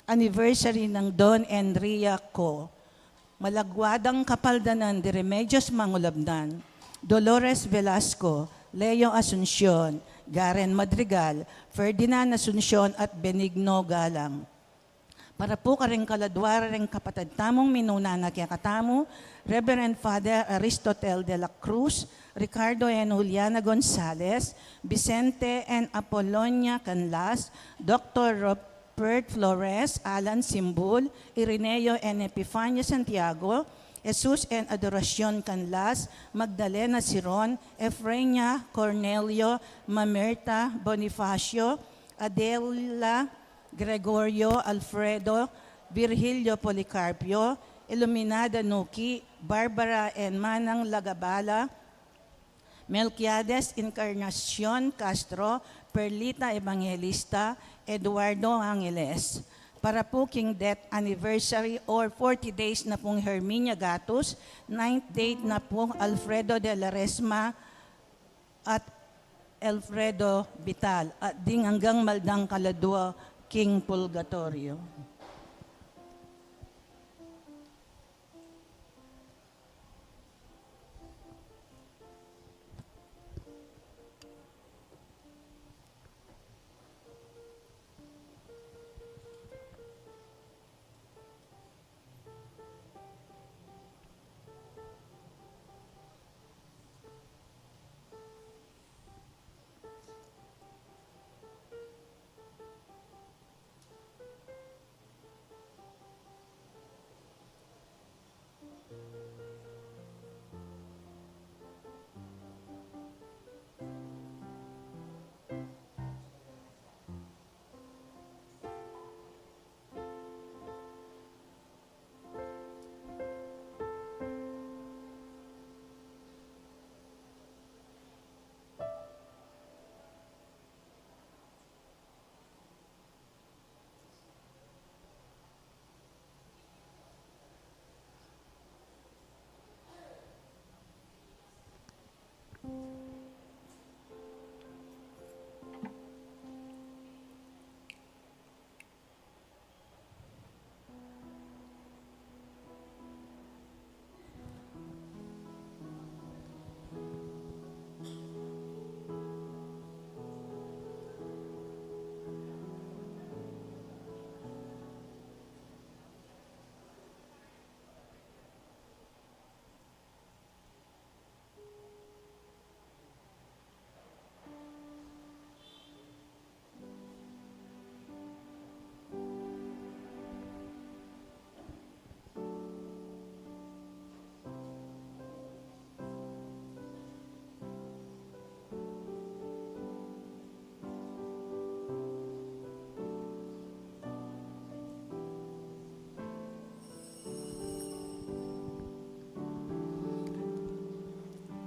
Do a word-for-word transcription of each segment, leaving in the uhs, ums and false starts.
Anniversary nang Don Enria Co. Malagwadang kapaldanan di Remedios Mangulabnan, Dolores Velasco, Leo Asuncion, Garen Madrigal, Ferdinand Asuncion at Benigno Galang. Para pu karing kaladwa reng kapatad tamung minuna na kekatamu, Reverend Father Aristotel de la Cruz, Ricardo and Juliana Gonzalez, Vicente and Apolonia Canlas, Doctor Robert Flores, Alan Simbul, Irineo and Epifania Santiago, Jesus and Adoracion Canlas, Magdalena Siron, Efrenia Cornelio, Mamerta Bonifacio, Adela Gregorio, Alfredo, Virgilio Policarpio, Iluminada Nuki, Barbara and Manang Lagabala, Melquiades Encarnacion Castro, Perlita Evangelista, Eduardo Angeles. Para pu king death anniversary or forty days na pung Herminia Gatus, ninth date na pung Alfredo de la Resma at Alfredo Vital, at ding anggang maldang kaladwa king purgatorio.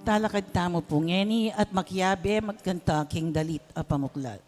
Talakad tamu pu ngeni at makiabe magkanta king dalit a pamuklat.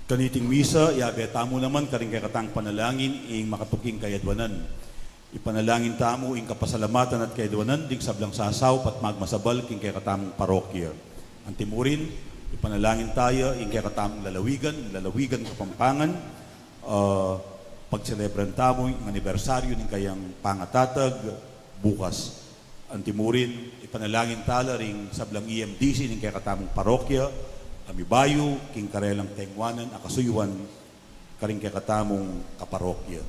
Kaniting misa, yabe tamu naman karing kekatang panalangin ing makatuking kayadwanan. Ipanalangin tamu ing kapasalamatan at kayadwanan ding sablang sasaup at magmasabal king kekatamung parokya. Antimurin, ipanalangin taya ing kekatamung lalawigan, ing lalawigan Kapampangan, ah, pagselebran tamu ing anibersaryu ning kayang pangatatag bukas. Antimurin, ipanalangin tala ring sablang E M D C ning kekatamung parokya, a mibayu king karelang tengwanan a kasuyuan karing kekatamung kaparokya.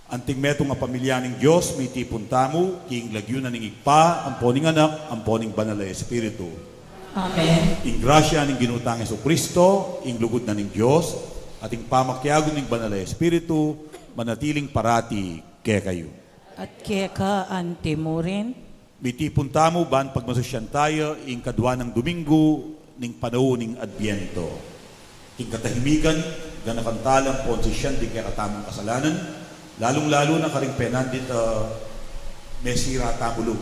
Anting metung a pamilya ning Dios, mitipun tamu king lagyu na ning Ibpa, ampo ning Anak, ampo ning Banal a Espiritu. Amen. Ing grasya ning Ginu tang Jesucristo, ing lugud na ning Dios, at ing pamakiabe ning Banal a Espiritu, manatiling parati kekayu. At keka antimurin. Mitipun tamu ban pagmasusyan taya ing kadwa nang Domingo ning panaun ning Adbiento. King katahimikan, ganakan tala ampon sisyan ding kekatamung kasalanan, lalung-lalu na karing penandit a mesira tamu lub,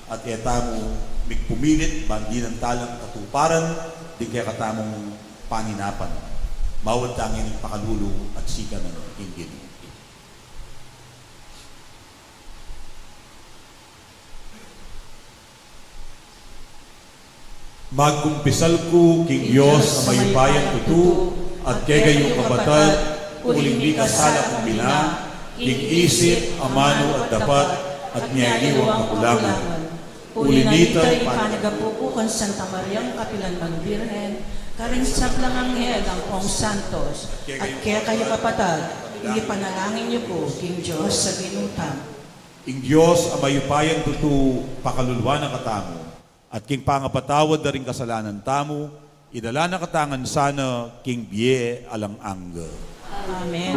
at e tamu migpumilit ban dinan talang katuparan ding kekatamung paninapan. Mawad ta ngening pakalulu at sikanan king Ginu. Magkumpisal ku king Dios a mayupayang tutu, at kekayung kapatad, uling mikasala kung bina, king isip, amanu at dapat, at king aliwang kakulangan. Uli na nita, ipanagapu ku kang Santa Mariang kapilan man Birhen, karing sablang anghel ampong santos, at kekayu kapatad, ipanalangin yu ku king Dios a Ginu tamu. Ing Dios a mayupayang tutu pakaluluan na katamu, at king pangapatawad da ring kasalanan tamu, idala na katamu ngan sana king bie alang angga. Amen.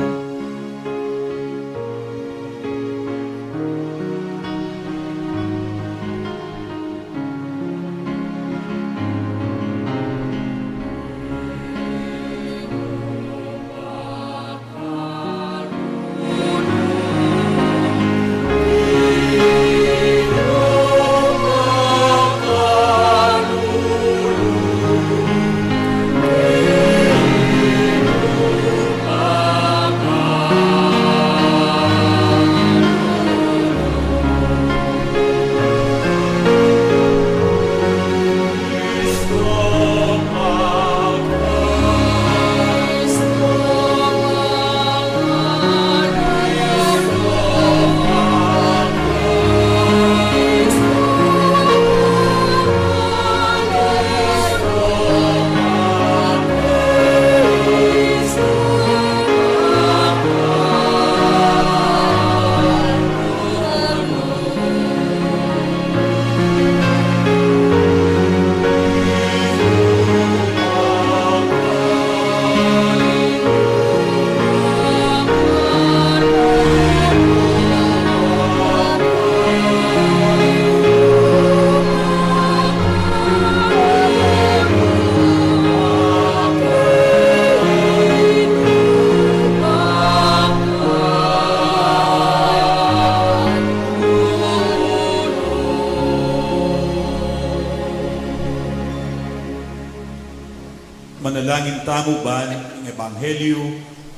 Manalangin tamu ban ing ebanghelyu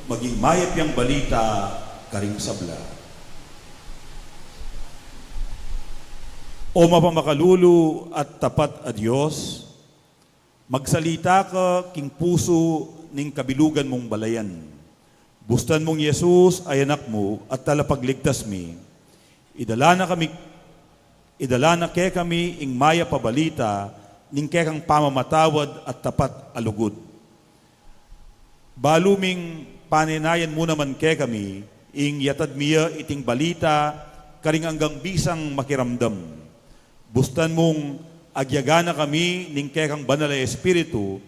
maging mayap yang balita karing sabla. O mapamakalulu at tapat a Dios, magsalita ka king pusu ning kabilugan mung balayan. Bustan mung Jesus a Anak mu at Talapagligtas mi, idala na kami, idala na kekami ing mayap a balita ning kekang pamamatawad at tapat a lugud. Balu ming panenayan mu naman kekami ing yatad mi ya iting balita karing anggang bisang makiramdam. Bustan mung agyagan na kami ning kekang Banal a Espiritu,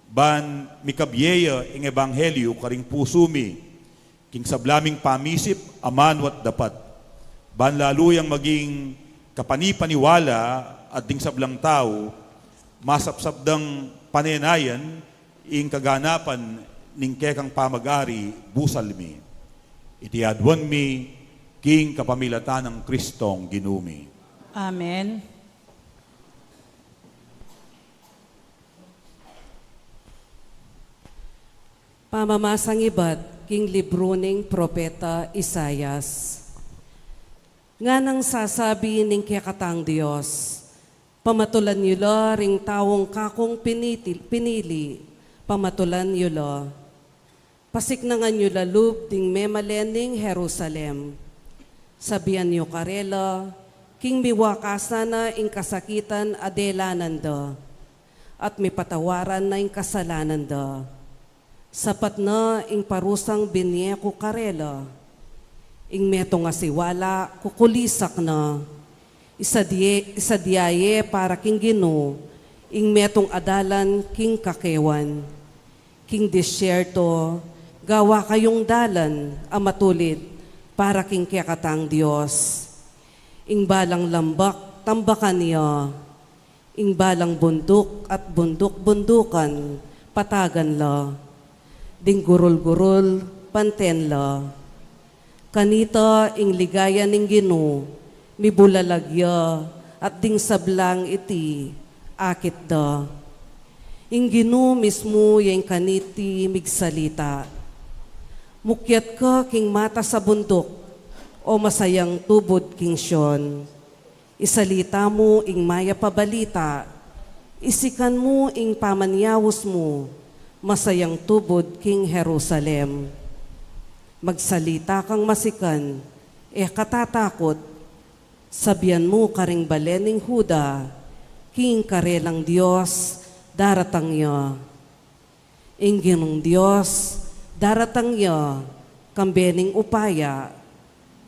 ban mikabie ya ing ebanghelyu karing pusu mi, king sabla ming pamisip, amanu at dapat, ban lalu yang maging kapanipaniwala at ding sablang tau, masapsap dang panenayan ing kaganapan ning kekang pamag-ari busal mi. Iti aduan mi king kapamilatan nang Kristong Ginu mi. Amen. Pamamasang ibat king libru ning propeta Isaias. Nganang sasabi ning kekatang Dios, "Pamatulan yu la ring taung kakung piniti-, pinili, pamatulan yu la. Pasiknangan yu la lub ding memalen ning Jerusalem. Sabian yu karela, king miwakasan na ing kasakitan a delanan da, at mipatawaran na ing kasalanan da. Sapat na ing parusang binie ku karela. Ing metung a siwala kukulisak na. Isadia-, isadia ye para king Ginu ing metung a dalan king kakewan. King disyerto, gawa kayung dalan a matulid para king kekatang Dios. Ing balang lambak, tambakan ya. Ing balang bunduk at bunduk-bundukan, patagan la. Ding gurul-gurul, panten la. Kanita ing ligaya ning Ginu, mibulalag ya, at ding sablang iti, akit da. Ing Ginu mismu ya ing kaniti migsalita. Mukyat ka king matas a bunduk, o masayang tubud king Sion. Isalita mu ing mayap a balita, isikan mu ing pamanyaus mu, masayang tubud king Jerusalem. Magsalita kang masikan, e ka tatakut, sabian mu karing bale ning Juda, king karelang Dios daratang ya. Ing Ginung Dios, daratang ya, kambe ning upaya,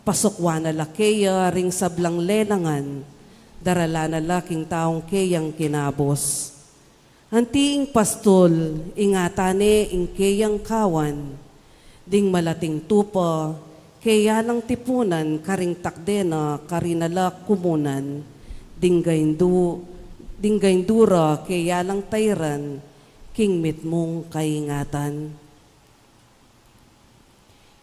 pasukwan na la keya ring sablang lelangan, daralan na la king taung keyang kinabus. Anti ing pastul, ingatan ne ing keyang kawan, ding malating tupa, keya lang tipunan karing takde na, karin na la kumunan, ding gaindu-, ding gaindu ra, keya lang tairan, king mitmung kaingatan.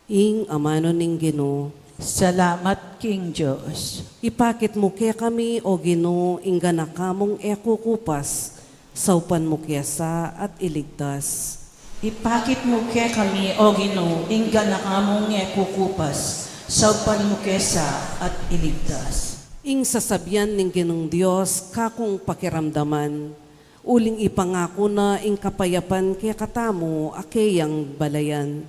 Ing amanu ning Ginu. Salamat king Dios. Ipakit mu kekami, O Ginu, ing ganaka mung e kukupas, saupan mu ke sa at iligtas. Ipakit mu kekami, O Ginu, ing ganaka mung e kukupas, saupan mu ke sa at iligtas. Ing sasabian ning Ginung Dios, kakung pakiramdaman, uling ipangaku na ing kapayapan kekatamu a keyang balayan.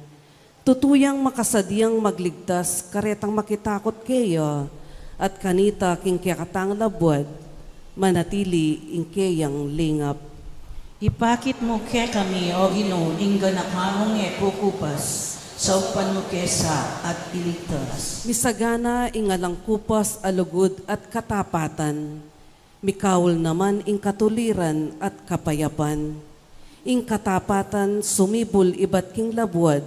Tutu yang makasadiang magligtas karetang makitakut keya, at kanita king kekatang labuad, manatili ing keyang lingap. Ipakit mu kekami, O Ginu, ing ganaka mung e kukupas, saupan mu ke sa at iligtas. Misagana ing alang kupas a lugud at katapatan. Mikaul naman ing katuliran at kapayapan. Ing katapatan sumibul ibat king labuad,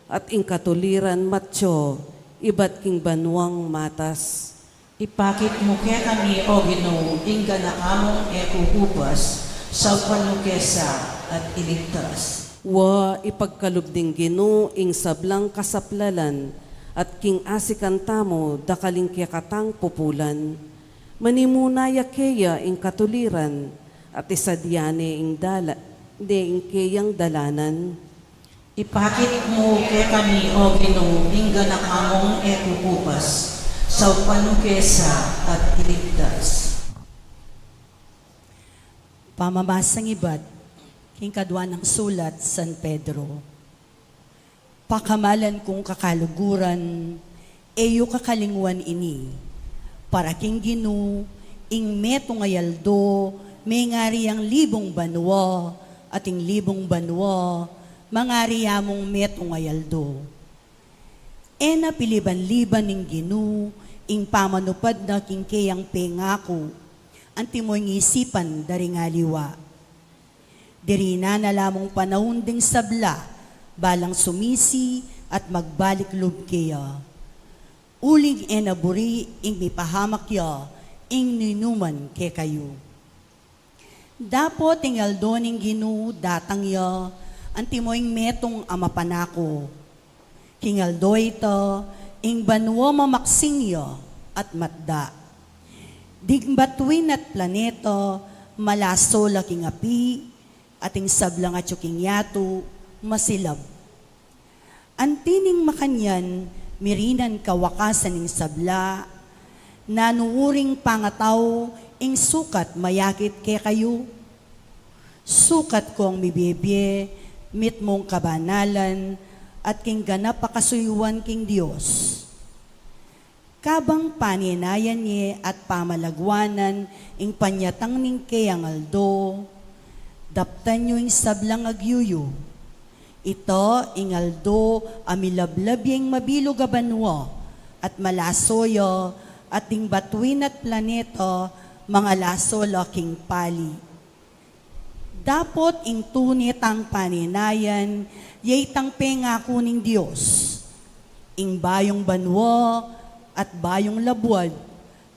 at ing katuliran matsu ibat king banuang matas. Ipakit mu kekami, O Ginu, ing ganaka mung e kukupas, saupan mu ke sa at iligtas. Wa, ipagkalub ning Ginu ing sablang kasaplalan, at king asikan tamu dakal ing kekatang pupulan. Manimuna ya keya ing katuliran, at isadia ne ing dala-, ne ing keyang dalanan. Ipakit mu kekami, O Ginu, ing ganaka mung e kukupas, saupan mu ke sa at iligtas. Pamamasang ibat king kadua nang sulat San Pedro. Pakamalan kung kakaluguran, e yu kakalingwan ini. Para king Ginu, ing metung a aldo, mengari yang libung banua, at ing libung banua, mangari ya mung metung a aldo. E na piliban-liban ning Ginu ing pamanupad na king keyang pengaku, antimo ing isipan da ring aliwa. Dirinan na la mung panaun ding sabla, balang sumisi at magbalik lub keya. Uling e na buri ing mipahamak ya ing ninuman kekayu. Dapot ing aldo ning Ginu datang ya, antimo ing metung a mapanaku. King aldo ita, ing banua mamaksing ya at matda. Ding batuin at planeta, malaso la king api, at ing sablang atyu king yatu, masilab Anti ning makanyan, mirinan kawakasan ning sabla, nanu uring pangatau ing sukat mayakit kekayu? Sukat kong mibiebie, mitmung kabanalan, at king ganap a kasuyuan king Dios. Kabang paninayan ye at pamalagwanan ing panyatang ning keyang aldo, daptan yu ing sablang agyuyu. Ita ing aldo a milablab ya ing mabilug a banua, at malaso ya, at ding batuin at planeta, mangalaso la king pali. Dapot ing tune tang paninayan, ya itang pengaku ning Dios. Ing bayung banua at bayung labuad,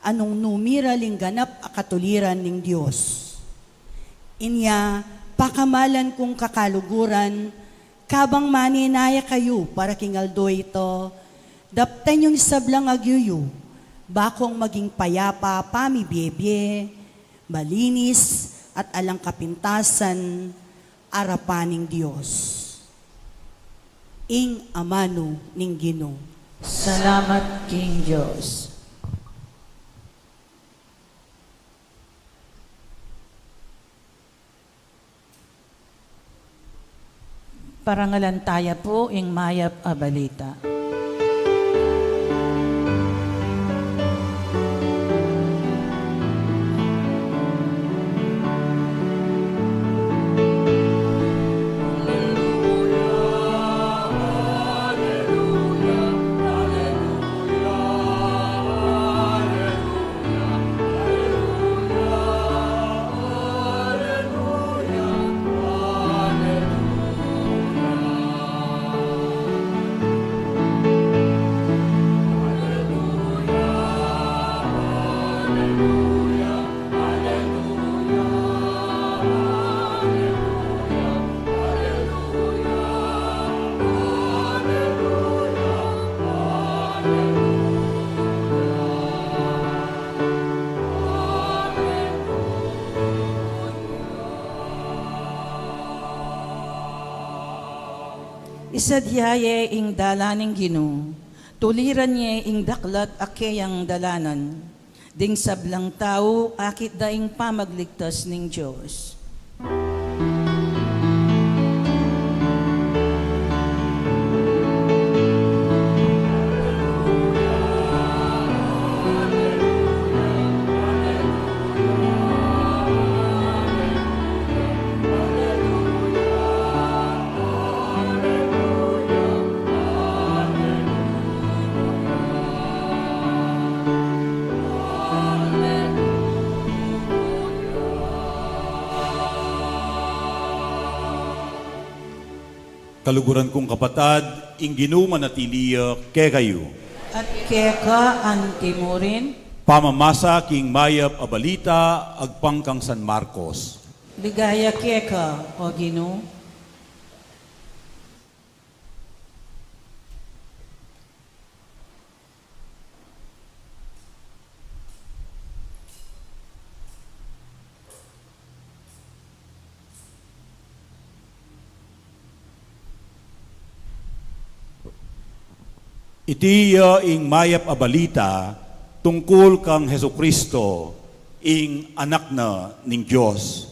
a nung numiral ing ganap a katuliran ning Dios. Inya, pakamalan kung kakaluguran, kabang maninaya kayu para king aldo ito, daptan yung sablang agyuyu, bakong maging payapa pamibiebie, malinis at alang kapintasan, arapan ning Dios. Ing amanu ning Ginu. Salamat king Dios. Parangalan taya pu ing mayap a balita. Isadia ye ing dalan ning Ginu, tuliran ye ing daklat a keyang dalanan. Ding sablang tau, akit da ing pamagligtas ning Dios. Kaluguran kung kapatad, ing Ginu manatili ya kekayu. At keka anti murin. Pamamasa king mayap a balita agpang kang San Marcos. Ligaya keka, O Ginu. Iti ya ing mayap a balita tungkul kang Jesucristo, ing Anak na ning Dios.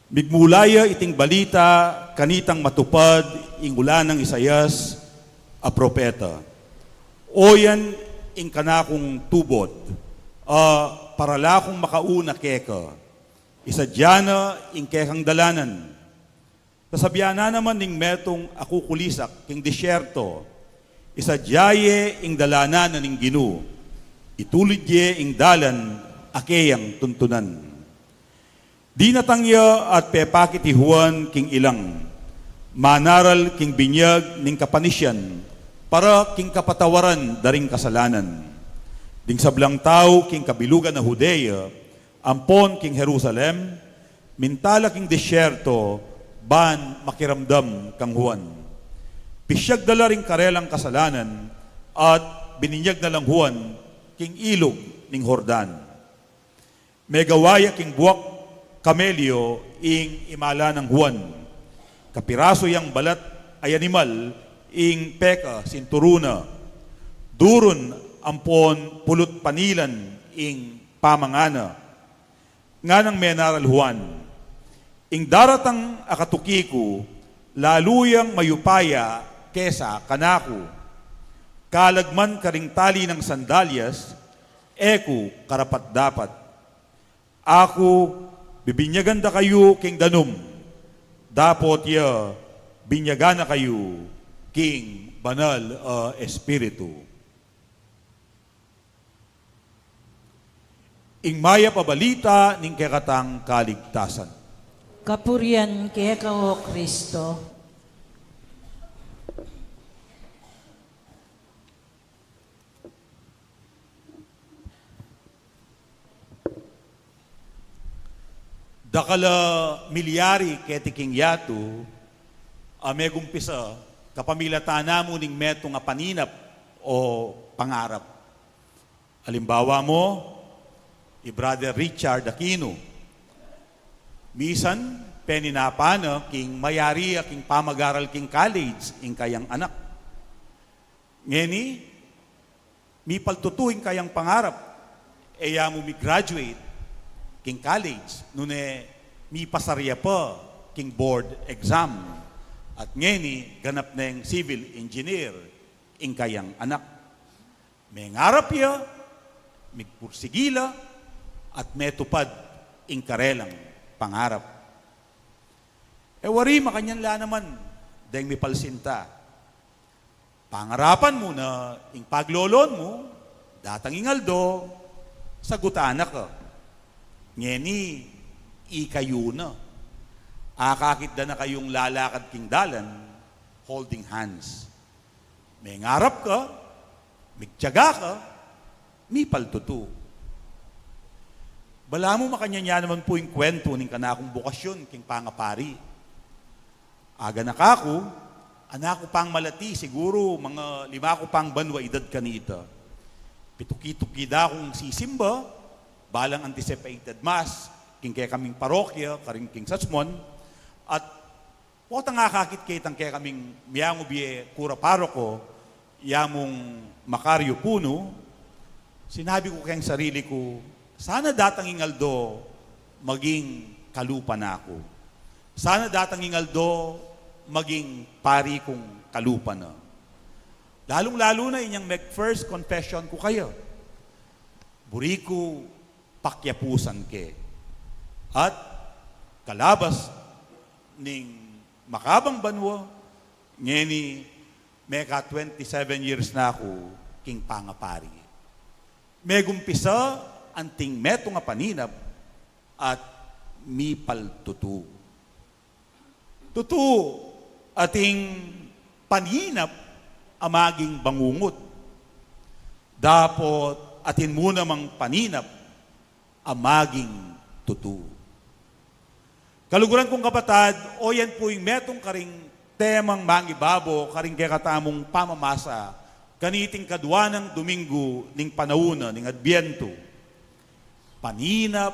Migmula ya iting balita kanitang matupad ing ula nang Isaias a propeta. Oyan ing kanakung tubot, a para la kung makauna keka. Isadia na ing kekang dalanan. Sasabian na naman ning metung a kukulisak king disyerto, isadia ye ing dalanan na ning Ginu, itulid ye ing dalan a keyang tuntunan. Dinatang ya at pepakit i Juan king ilang, manaral king binyag ning kapanisyan, para king kapatawaran da ring kasalanan. Ding sablang tau king kabilugan a Judea, ampon king Jerusalem, minta la king disyerto, ban makiramdam kang Juan. Pisyag da la ring karelang kasalanan, at bininyag na lang Juan king ilug ning Jordan. Megawa ya king buak kamelyo ing imala nang Juan. Kapirasu yang balat a animal ing peka sinturun na, durun ampon pulut panilan ing pamangana. Nganang menaral Juan, ing daratang a katuki ku, lalu yang mayupaya kesa kanaku. Kalag man karing tali nang sandalyas, e ku karapat-dapat. Aku, bibinyagan da kayu king danum, dapot ya binyagan na kayu king Banal a Espiritu. Ing mayap a balita ning kekatang kaligtasan. Kapurian keka, O Kristo. Dakal a milyari keti king yatu a megumpisa kapamilatan na mu ning metung a paninap o pangarap. Alimbawa mu, i Brother Richard Aquino. Misan, peninapan na king mayari a king pamagaral king college ing kayang anak. Ngeni, mipaltutu ing kayang pangarap, e ya mu mi-graduate king college, nune mipasar ya pa king board exam. At ngeni, ganap neng civil engineer ing kayang anak. Mengarap ya, migpursigi la, at metupad ing karelang pangarap. E wari makanyan la naman deng mipalsinta. Pangarapan mu na ing paglolon mu, datang ing aldo, sagutan na ka. Ngeni, ikayu na. Akakit da na kayung lalakad king dalan, holding hands. Mengarap ka, migtiyaga ka, mipaltutu. Balamu makanyan ya naman pu ing kwentu ning kanakung bokasyun king pangapari. Aga na kaku, anak ku pang malati, siguru manga lima ku pang banua idad kanita. Pituki-tuki da kung sisimba, balang anticipated mass, king kekaming parokya, karing king Sasmuan, at potang akakit ke itang kekaming miyangu bie kura paroko, yamung Macario Puno, sinabi ku keng sarili ku, sana datang ing aldo maging kalupa na ku. Sana datang ing aldo maging pari kung kalupa na. Lalung-lalu na inyang meg-first confession ku kaya. Buri ku pakyapusan ke. At kalabas ning makabang banua, ngeni meka twenty-seven years na ku king pangapari. Megumpisa anting metung a paninap at mipaltutu. Tutu, ating paninap a maging bangungut. Dapot atin mu namang paninap a maging tutu. Kaluguran kung kapatad, o yan pu ing metung karing temang mangibabo karing kekatamung pamamasa kaniting kadua nang Duminggu ning panaun na ning Adbientu. Paninap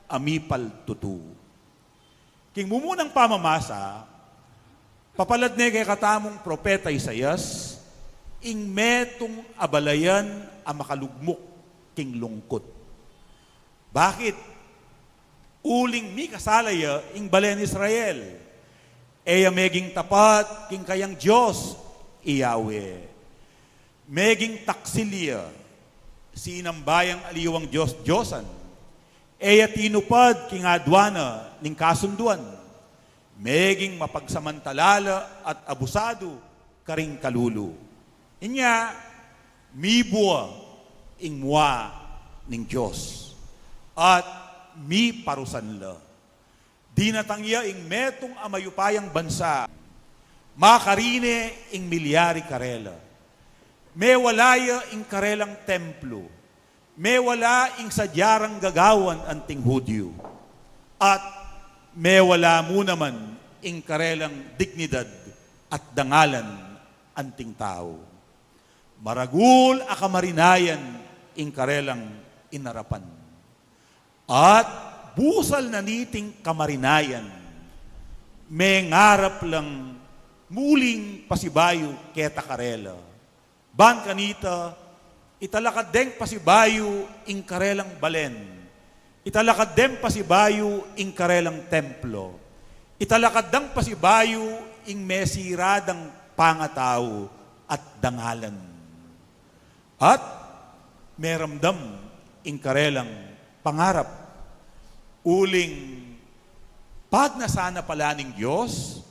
a mipaltutu. King mumunang pamamasa, papalad ne kekatamung propeta Isaias ing metung a balayan a makalugmuk king lungkut. Bakit? Uling mikasala ya ing balen Israel. E ya meging tapat king kayang Dios, i Yahweh. Meging taksil ya, sinamba yang aliwang dios-diosan. E ya tinupad king adwan na ning kasunduan. Meging mapagsamantala la at abusadu karing kalulu. Inya, mibua ing mua ning Dios at miparusan la. Dinatang ya ing metung a mayupayang bansa. Makarine ing milyari karela. Mewala ya ing karelang templo. Mewala ing sadya rang gagawan anting Hudyu. At mewala mu naman ing karelang dignidad at dangalan anting tau. Maragul a kamarinayan ing karelang inarapan. At busal na niting kamarinayan, mengarap lang muling pasibayu keta karela. Ban kanita, italakad deng pasibayu ing karelang balen. Italakad deng pasibayu ing karelang templo. Italakad dang pasibayu ing mesira dang pangatau at dangalan. At meramdam ing karelang pangarap. Uling pagnasan na pala ning Dios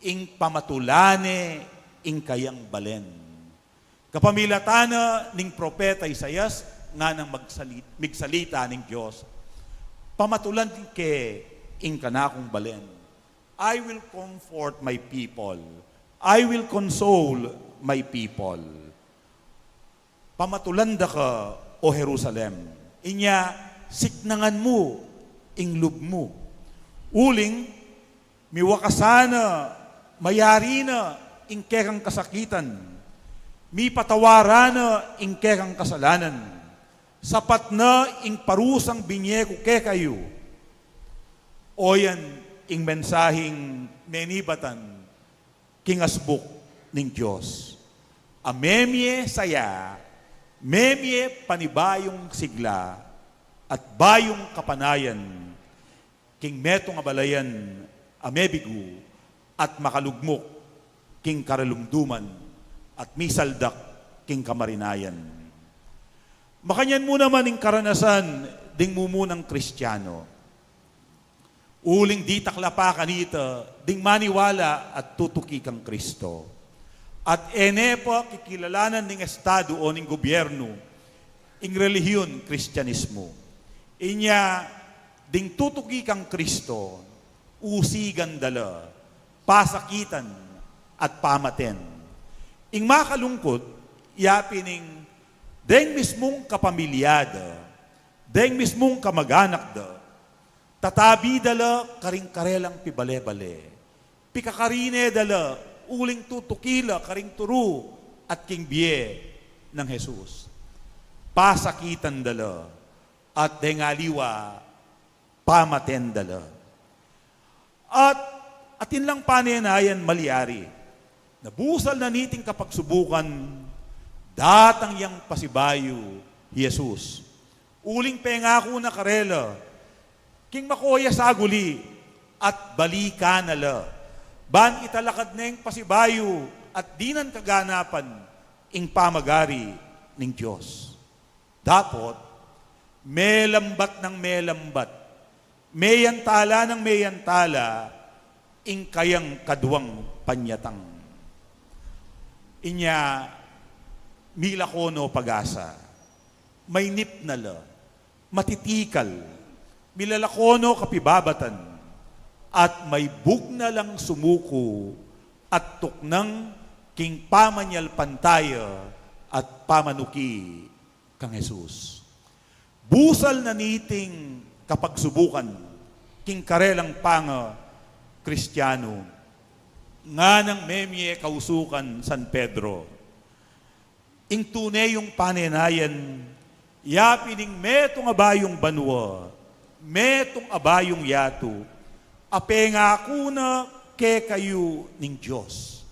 ing pamatulan ne ing kayang balen. Kapamilatan na ning propeta Isaias, nganang magsali-, migsalita ning Dios, "Pamatulan ke ing kanakung balen. I will comfort my people. I will console my people." Pamatulan da ka, O Jerusalem. Inya, siknangan mu ing lub mu. Uling, miwakasan na, mayari na ing kekang kasakitan. Mipatawaran na ing kekang kasalanan. Sapat na ing parusang binie ku kekayu. O yan ing mensahing menibatan king asbuk ning Dios. A memie saya, memie panibayung sigla at bayung kapanayan king metung a balayan a mebigu at makalugmuk king karalumduman at misaldak king kamarinayan. Makanyan mu naman ing karanasan ding mumunang Kristiano. Uling ditak la pa kanita ding maniwala at tutuki kang Kristo. At e ne pa kikilalanan ning estado o ning gobyernu ing relihiyun Kristianismu. Inya ding tutuki kang Kristo, usigan da la, pasakitan at pamaten. Ing makalungkut, yapin ing deng mismung kapamilya da, deng mismung kamaganak da, tatabi da la karing karelang pibale-bale. Pikakari ne da la uling tutuki la karing turu at king bie nang Jesus. Pasakitan da la at deng aliwa pamaten da la. At atin lang panenayan malyari na busal na niting kapagsubukan, datang yang pasibayu i Jesus. Uling pengaku na karela, king makoya saguli at balikan na la, ban italakad neng pasibayu at dinan kaganapan ing pamagari ning Dios. Dapot, melambat nang melambat, meyantala nang meyantala, ing kayang kaduang panyatang. Inya, milako no pag-asa, mainip na la, matitikal, milalako no kapibabatan, at maibug na lang sumuku, at tuknang king pamanyalpantaya at pamanuki kang Jesus. Busal na niting kapagsubukan king karelang panga Kristiano, nganang memie kausukan San Pedro. Ing tune yung panenayan, yapin ing metung a bayung banua, metung a bayung yatu, a pengaku na kekayu ning Dios.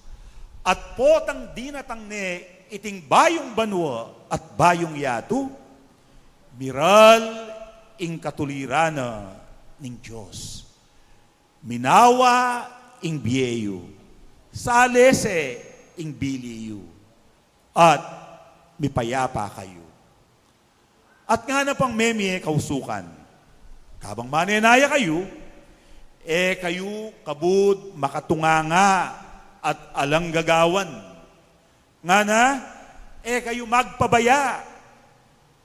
At potang dinatang ne iting bayung banua at bayung yatu, miral ing katuliran na ning Dios. Minawa ing bie yu, salese ing bili yu, at mipayapa kayu. At ngana pang memie kausukan, kabang manenaya kayu, e kayu kabud makatunganga at alang gagawan. Ngana, e kayu magpabaya.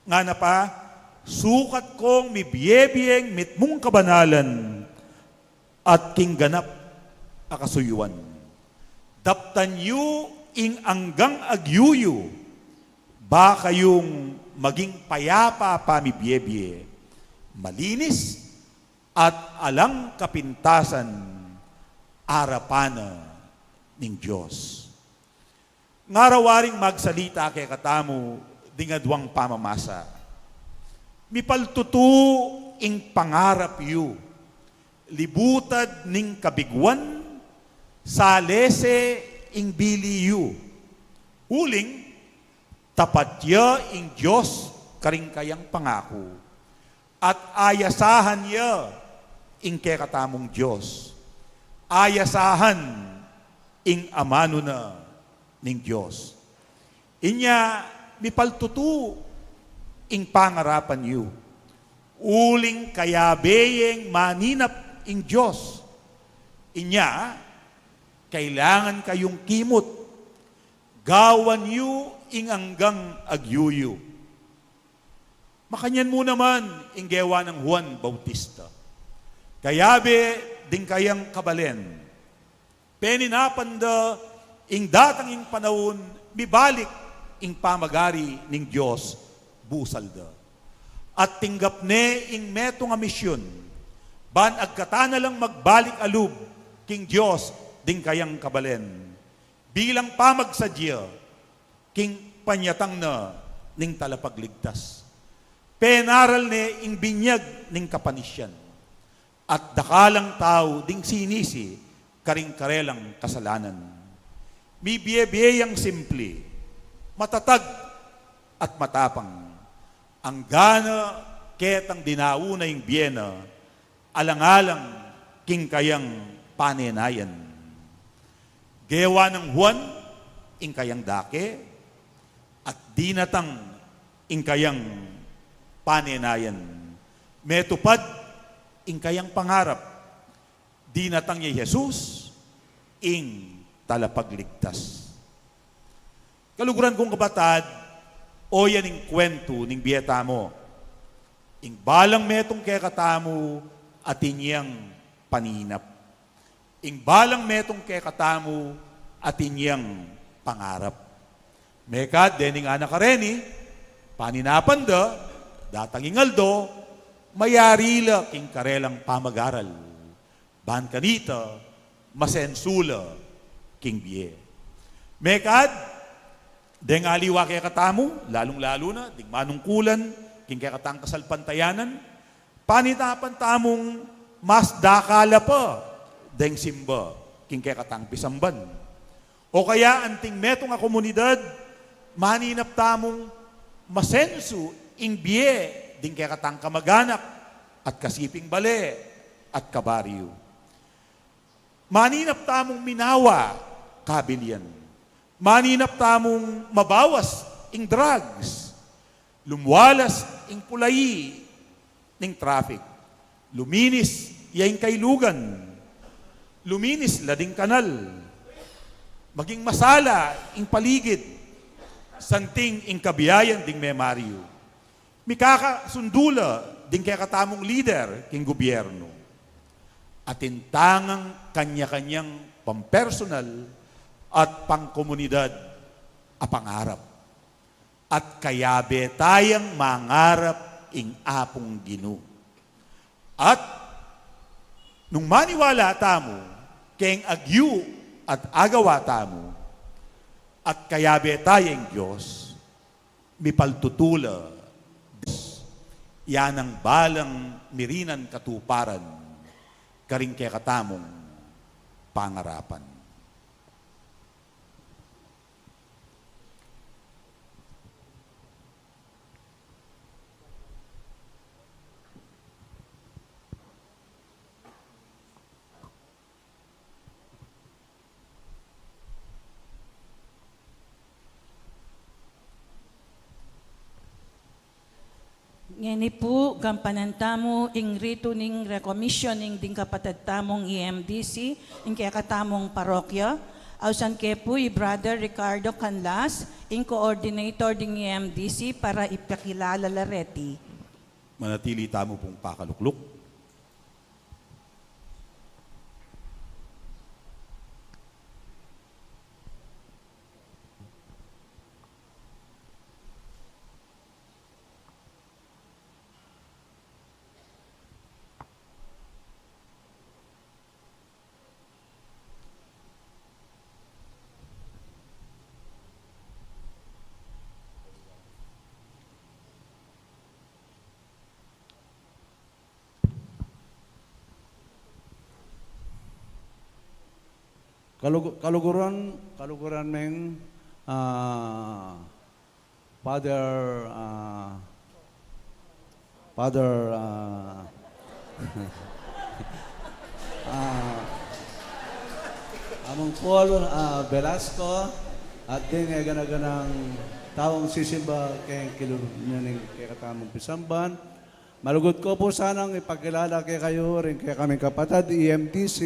Ngana pa, sukat kong mibie-bieng mitmung kabanalan at king ganap a kasuyuan. Daptan yu ing anggang agyu yu, ba kayung maging payapa pamibie-bie, malinis at alang kapintasan arapan na ning Dios. Ngara waring magsalita kekatamu ding aduang pamamasa. Mipaltutu ing pangarap yu, libutad ning kabiguan, Salese ing bili yu, uling tapat ya ing Dios karing kayang pangaku, at ayasahan ya ing kekatamung Dios, ayasahan ing amanu na ning Dios. Inya, mipaltutu ing pangarapan yu, uling kayabe yeng maninap ing Dios. Inya, kailangan kayung kimut, gawan yu ing anggang agyu yu. Makanyan mu naman ing gewa nang Juan Bautista. Kayabe ding kayang kabalen, peninapan da ing datang ing panaun, mibalik ing pamagari ning Dios, busal da. At tinggap ne ing metung a misyun, ban agkatan na lang magbalik a lub king Dios ding kayang kabalen, bilang pamagsadya king panyatang na ning Talapagligtas. Penaral ne ing binyag ning kapanisian, at dakalang tau ding sinisi karing karelang kasalanan. Mibie-bie yang simple, matatag at matapang. Anggana ketang dinau na ing bie na, alang-alang king kayang panenayan. Gewa nang Juan ing kayang dake, at dinatang ing kayang panenayan. Metupad ing kayang pangarap. Dinatang ya i Jesus, ing Talapagligtas. Kaluguran kung kapatad, o yan ing kwentu ning bie tamu. Ing balang metung kekatamu atin yang paninap. Ing balang metung kekatamu atin yang pangarap. Mekad dening anak a reni, paninapan da, datang ing aldo, mayari la king karelang pamagaral. Ban kanita, masensu la king bie. Mekad deng aliwa kekatamu, lalung-lalu na ding manungkulan king kekatang kasalpantayanan, paninapan tamung mas dakal a pa deng simba king kekatang pisamban. O kaya anting metung a komunidad, maninap tamung masensu ing bie ding kekatang kamaganak at kasiping bale at kabaryu. Maninap tamung minawa kabilian. Maninap tamung mabawas ing drugs. Lumwalas ing pulai ning traffic. Luminis ya ing kailugan. Luminis la ding kanal. Maging masala ing paligid. Santing ing kabiayan ding memaryu. Mikakasundu la ding kekatamung lider king gubyernu. Atin tangang kanya-kanyang pampersonal at pangkomunidad a pangarap. At kayabe tayang mangarap ing Apung Ginu. At nung maniwala tamu keng agyu at agawa tamu, at kayabe taya ing Dios, mipaltutu la, yan ang balang mirinan katuparan karing kekatamung pangarapan. Ngeni pu, gampanan tamu ing ritu ning recommissioning ding kapatad tamung E M D C ning kekatamung parokya. Ausan ke pu i Brother Ricardo Canlas, ing coordinator ding E M D C, para ipakilala la reti. Manatili tamu pung pakalukluk. Kalug-, kaluguran, kaluguran meng, ah, Father, ah, Father, ah, ah, Among Paul, ah, Velasco, at ding, eh, gana-ganang taung sisimba keng kilub ning kekatamung pisamban. Malugud ku pu sanang ipakilala kekayu ring kekaming kapatad, E M D C,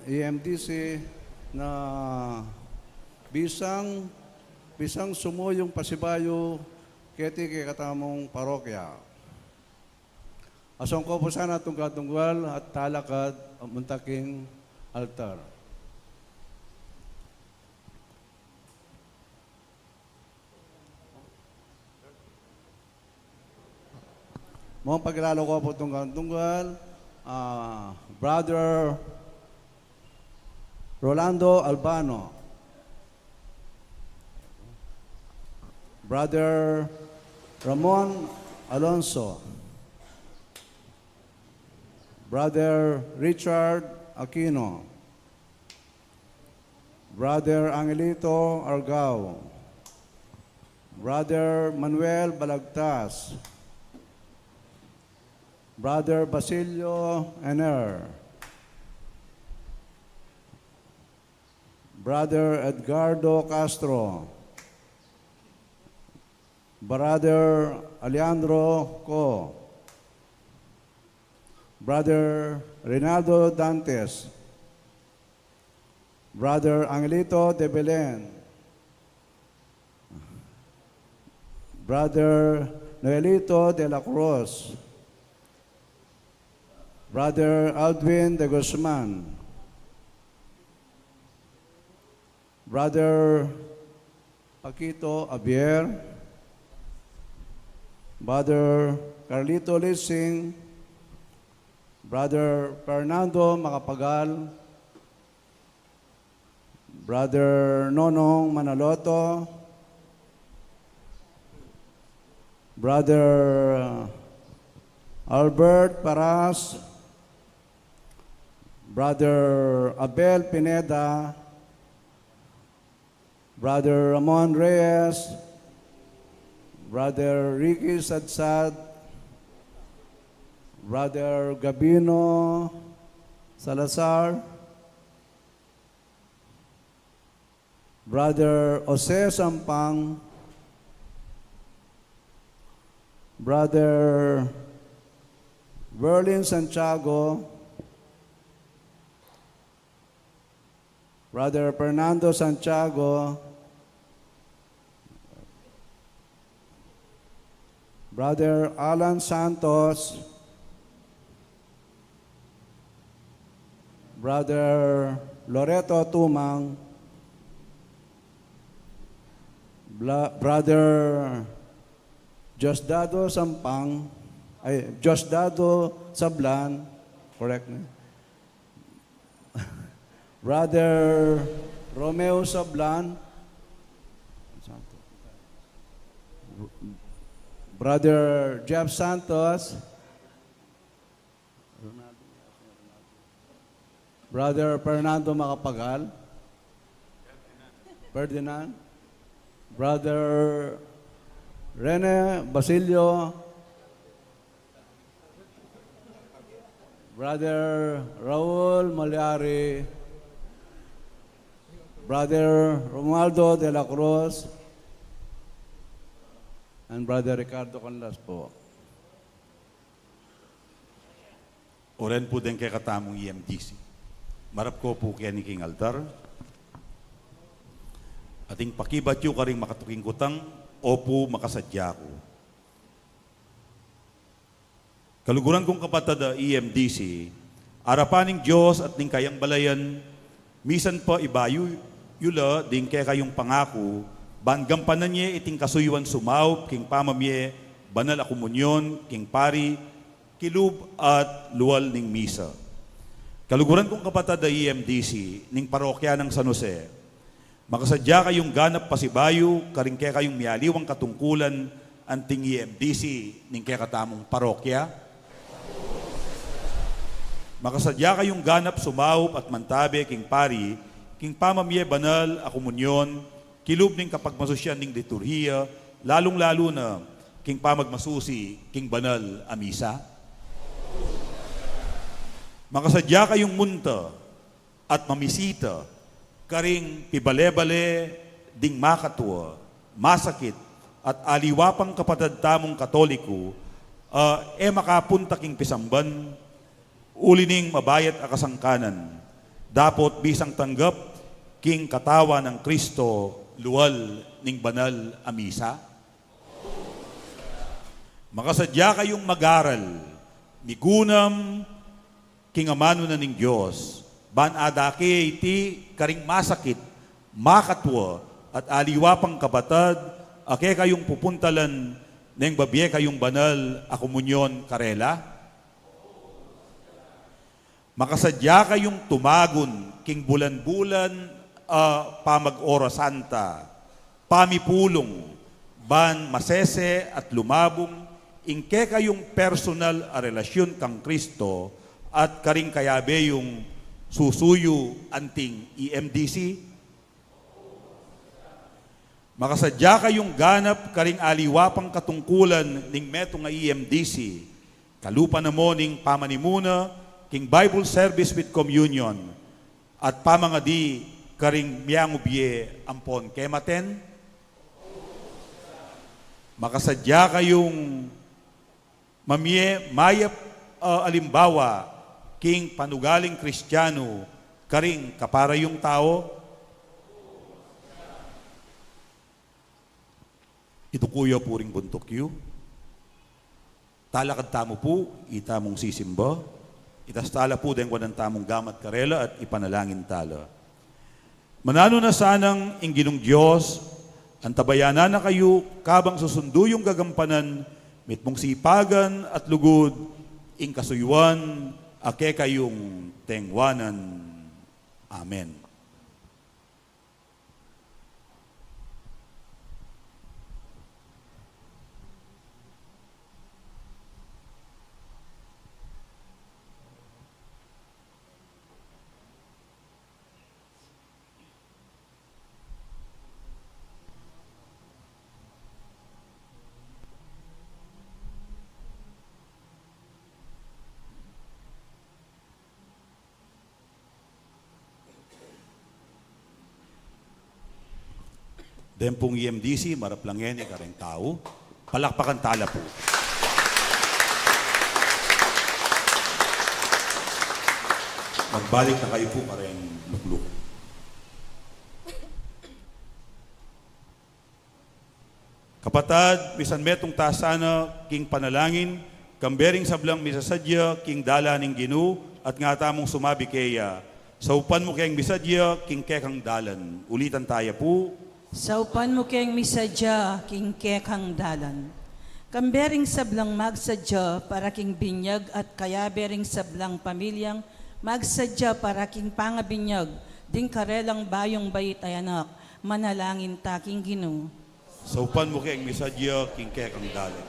E M D C na bisang, bisang sumuyung pasibayu keti kekatamung parokya. Asong ku pu sana tunggal-tunggal at talakad munta king altar. Mung pakilala ku pu tunggal-tunggal, ah, Brother Rolando Albano, Brother Ramon Alonso, Brother Richard Aquino, Brother Angelito Argao, Brother Manuel Balagtas, Brother Basilio Ener, Brother Edgardo Castro, Brother Alejandro Co, Brother Reynaldo Dantes, Brother Angelito de Belen, Brother Noelito de la Cruz, Brother Aldwin de Guzman, Brother Paquito Javier, Brother Carlito Lising, Brother Fernando Macapagal, Brother Nonong Manaloto, Brother Albert Paras, Brother Abel Pineda, Brother Ramon Reyes, Brother Ricky Sadsad, Brother Gabino Salazar, Brother Jose Sampang, Brother Berlin Santiago, Brother Fernando Santiago, Brother Alan Santos, Brother Loreto Tumang, Bla-, Brother Diosdado Sampang, ay, Diosdado Sablan, correct na? Brother Romeo Sablan, Brother Jeff Santos, Brother Fernando Macapagal, Ferdinand, Brother Rene Basilio, Brother Raul Malyari, Brother Romualdo de la Cruz, and Brother Ricardo Canlas po. Ulen pu deng kekatamung E M D C. Marap ko pu keni king altar. Ating pakibat yu karing makatuking kutang, opu makasadya ku. Kaluguran kung kapatad a E M D C, arapan ning Dios at ning kayang balayan, misan pa ibayu yu la ding kekayung pangaku, ban gampanan ye iting kasuyuan sumaup king pamamie banal a komunyon king pari, kilub at lual ning misa. Kaluguran kung kapatad a E M D C ning parokya nang San Jose, makasadya kayung ganap pasibayu karing kekayung mialiwang katungkulan anting E M D C ning kekatamung parokya. Makasadya kayung ganap sumaup at mantabe king pari, king pamamie banal a komunyon, kilub ning kapagmasusyan ning liturhiya, lalung-lalu na king pamagmasusi king banal a misa. Makasadya kayung munta at mamisita karing pibale-bale ding makatua, masakit, at aliwa pang kapatad tamung Katoliku, a e makapunta king pisamban, uli ning mabayat a kasangkanan, dapot bisang tanggap king katawan nang Kristo lual ning banal a misa. Makasadya kayung mag-aral, migunam king amanu na ning Dios, ban adake iti karing masakit, makatua, at aliwa pang kapatad, a kekayung pupuntalan neng babie kayung banal a komunyon karela. Makasadya kayung tumagun king bulan-bulan a pamag-orasan ta, pamipulung, ban masese at lumabung ing kekayung personal a relasyun kang Kristo at karing kayabe yung susuyu anting E M D C. Makasadya kayung ganap karing aliwa pang katungkulan ning metung a E M D C, kalupa na mo ning pamanimuna king Bible service with communion at pamangadi karing miangu bie ampon kematen. Makasadya kayung mamie mayap a alimbawa king panugaling Kristianu karing kapara yung tau. Iduku yu pu ring buntuk yu. Talakad tamu pu, itamung sisimba. Itas tala pu deng wanan tamung gamat karela at ipanalangin tala. Mananu na sanang ing Ginung Dios, antabayanan na kayu, kabang susundu yung gagampanan, mitmung sipagan at lugud, ing kasuyuan, a kekayung tengwanan. Amen. Deng pung E M D C, marap la ngeni kareng tau. Palakpakan tala pu. Magbalik na kayu pu kareng lukluk. Kapatad, misan metung ta sana king panalangin, kambe ring sablang misasadya king dalan ning Ginu, at nga tamung sumabi keya, saupan mu keng misadya king kekang dalan. Ulitan taya pu. Saupan mu keng misadya king kekang dalan. Kambe ring sablang magsadya para king binyag at kayabe ring sablang pamilyang magsadya para king pangabinyag ding karelang bayung bait a anak, manalangin ta king Ginu. Saupan mu keng misadya king kekang dalan.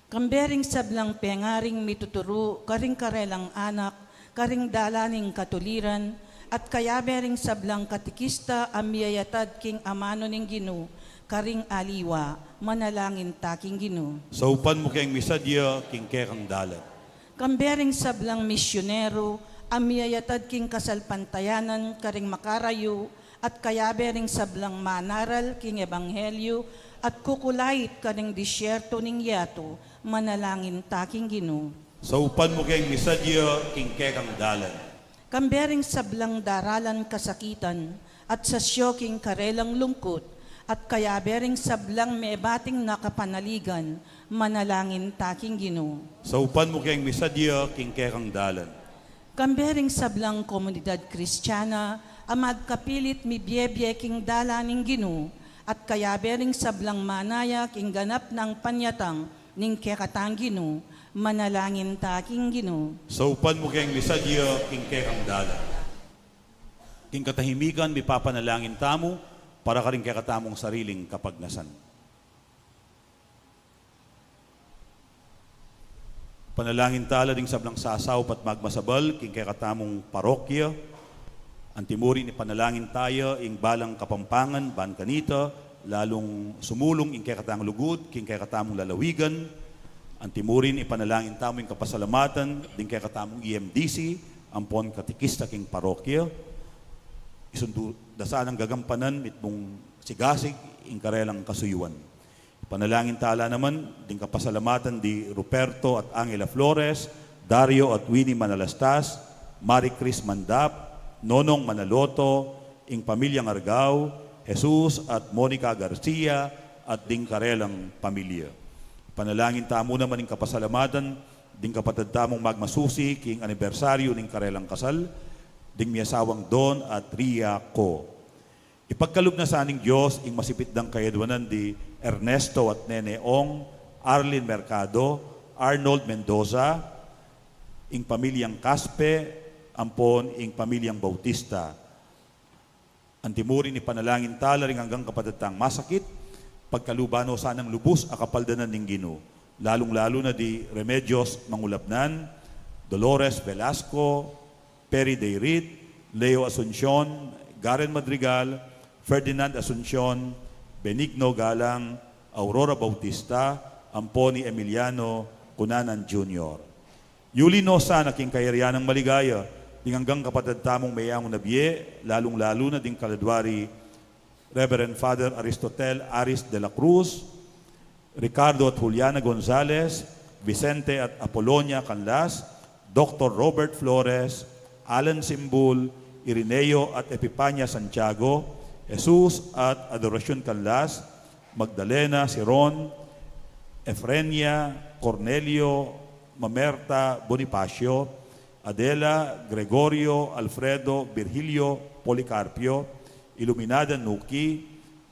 Kambe ring sablang pengaring mituturu karing karelang anak karing dalan ning katuliran, at kayabe ring sablang katikista a miyayatad king amanu ning Ginu karing aliwa, manalangin ta king Ginu. Saupan mu keng misadya king kekang dalan. Kambe ring sablang misyonero a miyayatad king kasalpantayanan karing makarayu, at kayabe ring sablang manaral king ebanghelyu at kukulait karing disyerto ning yatu, manalangin ta king Ginu. Saupan mu keng misadya king kekang dalan. Kambe ring sablang daralan kasakitan at sasyo king karelang lungkut, at kayabe ring sablang mebating na kapanaligan, manalangin ta king Ginu. Saupan mu keng misadya king kekang dalan. Kambe ring sablang komunidad Kristiana a magkapilit mibiebie king dalan ning Ginu, at kayabe ring sablang manaya king ganap nang panyatang ning kekatang Ginu, manalangin ta king Ginu. Saupan mu keng misadya king kekang dalan. King katahimikan, mipapanalangin tamu para karing kekatamung sariling kapagnasan. Panalangin tala ding sablang sasaup at magmasabal king kekatamung parokya. Antimurin ipanalangin taya ing balang Kapampangan ban kanita, lalung sumulung ing kekatang lugud king kekatamung lalawigan. Antimurin ipanalangin tamu ing kapasalamatan ding kekatamung E M D C ampon katekista king parokya. Isundu da sanang gagampanan mitmung sigasig ing karelang kasuyuan. Panalangin tala naman ding kapasalamatan di Ruperto at Angela Flores, Dario at Winnie Manalastas, Marie Chris Mandap, Nonong Manaloto, ing pamilyang Argao, Jesus at Monica Garcia, at ding karelang pamilya. Panalangin tamu naman ing kapasalamatan ding kapatad tamung magmasusi king anibersaryu ning karelang kasal, ding miyasawang Don at Ria Co. Ipagkalub na sa ning Dios ing masipit dang kayadwanan di Ernesto at Nene Ong, Arlene Mercado, Arnold Mendoza, ing pamilyang Caspe, ampon ing pamilyang Bautista. Antimurin ipanalangin tala ring anggang kapatad tang masakit, pagkaluban no sanang lubus a kapaldanan ning Ginu, lalung-lalu na di Remedios Mangulabnan, Dolores Velasco, Perry Dayrit, Leo Asuncion, Garen Madrigal, Ferdinand Asuncion, Benigno Galang, Aurora Bautista, ampon ni Emiliano Cunanan Junior. Yuli no sana king kayarian nang maligaya ding anggang kapatad tamung meyangu na bie, lalung-lalu na ding kaladwa ri Reverend Father Aristotel Aris de la Cruz, Ricardo at Juliana Gonzalez, Vicente at Apolonia Canlas, Doktor Robert Flores, Alan Simbul, Irineo at Epipania Santiago, Jesus at Adoracion Canlas, Magdalena Siron, Efrenia, Cornelio, Mamerta Bonifacio, Adela, Gregorio, Alfredo, Virgilio, Policarpio, Iluminada Nuki,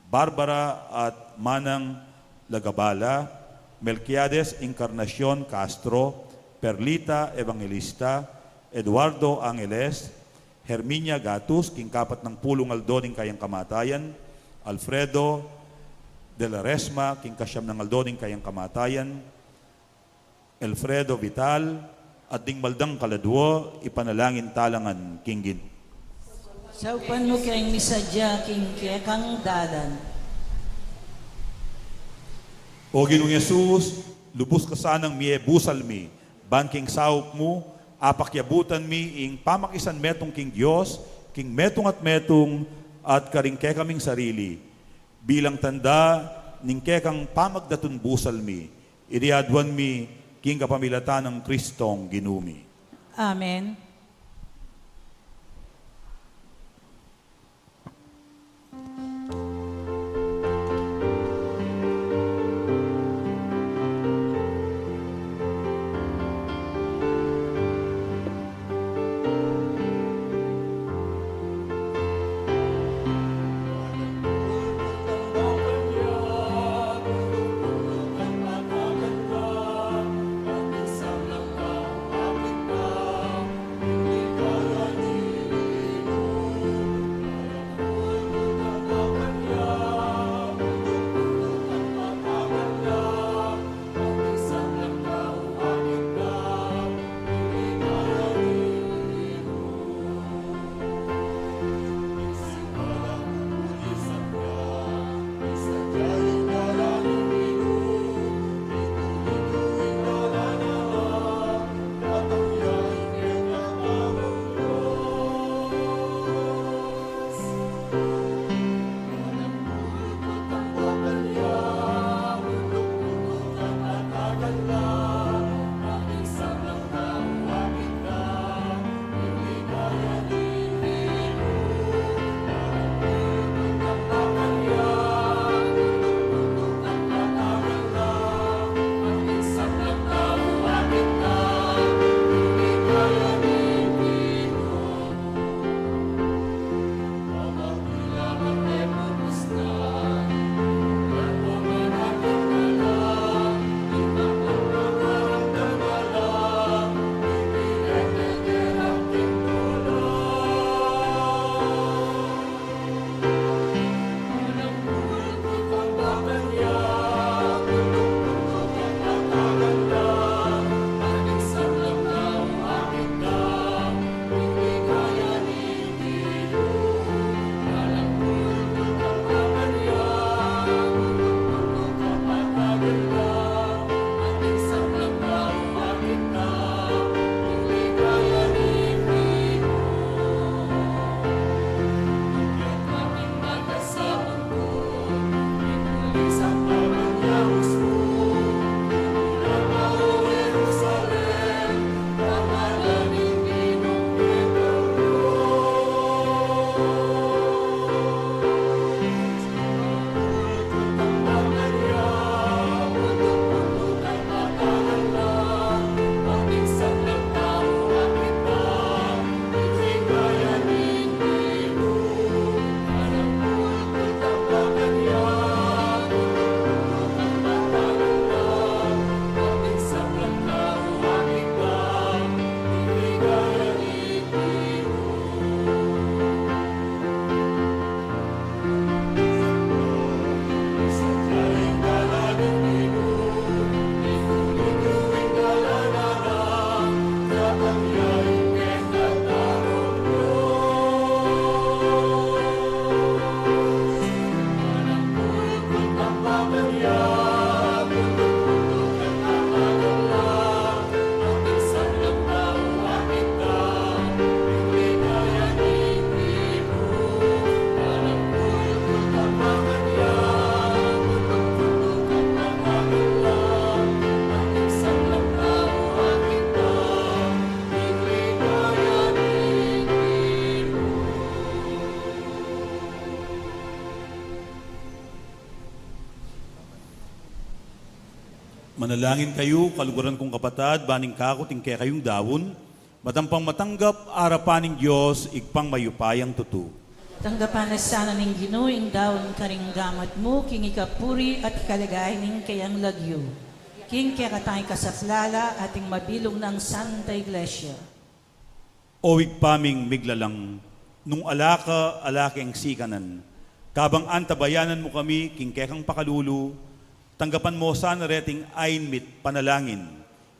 Barbara at Manang Lagabala, Melquiades Encarnacion Castro, Perlita Evangelista, Eduardo Angeles, Herminia Gatus, king kapat nang pulung aldo ning kayang kamatayan, Alfredo de la Resma, king kasiam nang aldo ning kayang kamatayan, Elfredo Vital, at ding maldang kaladwa, ipanalangin tala ngan king Ginu. Saupan mu keng misadya king kekang dalan. O Ginung Jesus, lubus ka sanang mie busal mi, ban king saup mu, apakyabutan mi ing pamakisan metung king Dios, king metung at metung, at karing kekaming sarili. Bilang tanda ning kekang pamagdatun busal mi, iti aduan mi king kapamilatan nang Kristong Ginu mi. Amen. Manalangin kayu, kaluguran kung kapatad, ban ing kaku at ing kekayung daun, matampang matanggap arapan ning Dios, Ibpang mayupayang tutu. Tanggapan na sana ning Ginu ing daun karing gamat mu, king ikapuri at ikaligayan ning keyang lagyu, king kekatang ikasaplala at ing mabilug nang Santa Iglesia. O Ibpa ming miglalang, nung ala ka, ala keng sikanan, kabang antabayanan mu kami king kekang pakalulu, tanggapan mu sana reting ain mi't panalangin,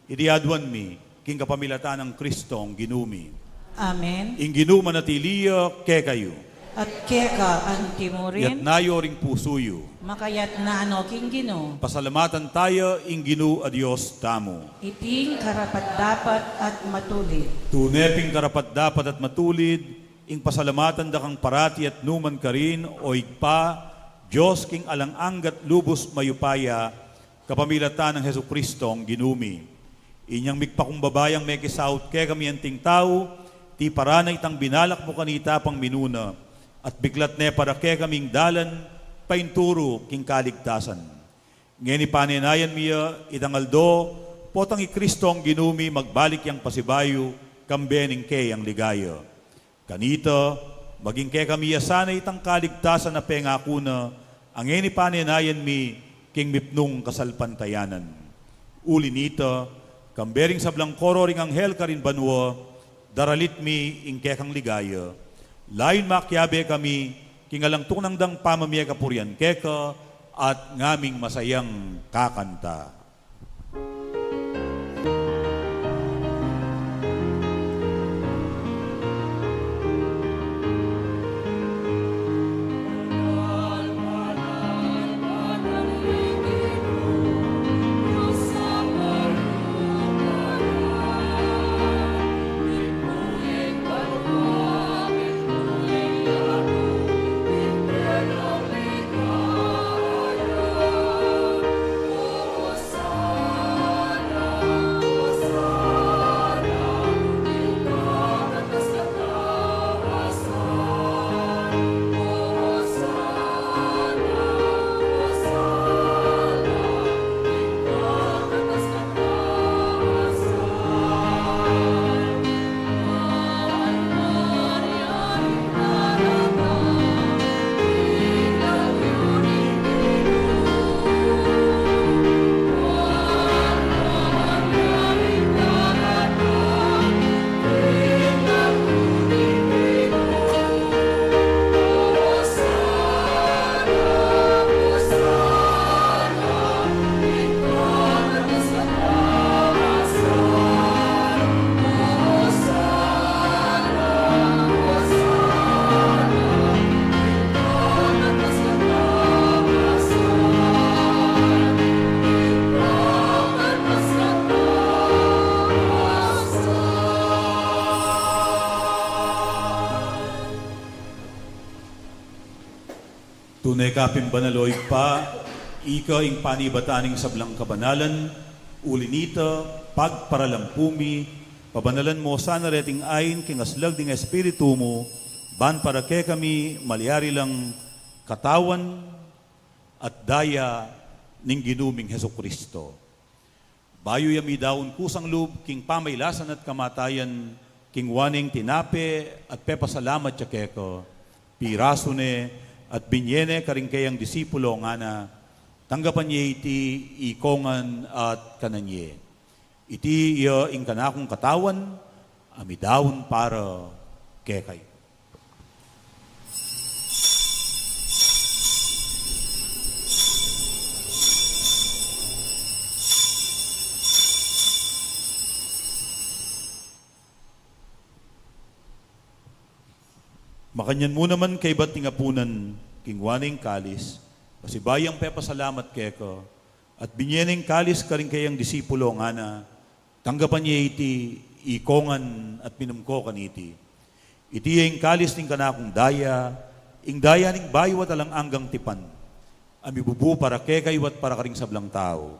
iti aduan mi king kapamilatan nang Kristong Ginu mi. Amen. Ing Ginu manatili ya kekayu. At keka anti mu rin. Itas yu ring pusu yu. Makaitas no king Ginu. Pasalamatan taya ing Ginu a Dios tamu. Iti ing karapat-dapat at matulid. Tune pin karapat-dapat at matulid ing pasalamatan da kang parati at nu man karin, O Ibpa, Dios king alang angga at lubus mayupaya, kapamilatan nang Jesukristong Ginu mi. Inyang migpakumbaba yang mekisaut kekami anting tau, tiparan na itang binalak mu kanita pang minuna, at biklat ne para kekaming dalan painturu king kaligtasan. Ngeni panenayan mi ya itang aldo, potang i Kristong Ginu mi magbalik yang pasibayu, kambe ning keyang ligaya. Kanita, maging kekami ya sana itang kaligtasan a pengaku na, a ngeni panenayan mi king mipnung kasalpantayanan. Uli nita, kambe ring sablang koro ring anghel karin banua, daralit mi ing kekang ligaya. Layun makiabe kami king alang tuknang dang pamamie kapurian keka at ngaming masayang kakanta. Tune ka pin banal, o Ibpa, ika ing panibatan ning sablang kabanalan, uli nita, pagparalampu mi, pabanalan mu sana reting ain king aslag ning Espiritu mu, ban para kekami malyari lang katawan at daya ning Ginu ming Jesucristo. Bayu ya midaun kusang lub king pamailasan at kamatayan, kingwa neng tinape at pepasalamat ya keka, pirasu ne at binye ne karing keyang disipulo ngana, tanggapan ye iti ikongan at kanan ye. Iti ya ing kanakung katawan a midaun para kekayu. Makanyan mu naman kaybat ning apunan, kingwa ne ing kalis, pasibayu yang pepasalamat keka, at binye ne ing kalis karing keyang disipulo ngana, tanggapan ye iti ikongan at minum ko kaniti. Iti ya ing kalis ning kanakung daya, ing daya ning bayu at alang anggang tipan, a mibubu para kekayu at para karing sablang tau,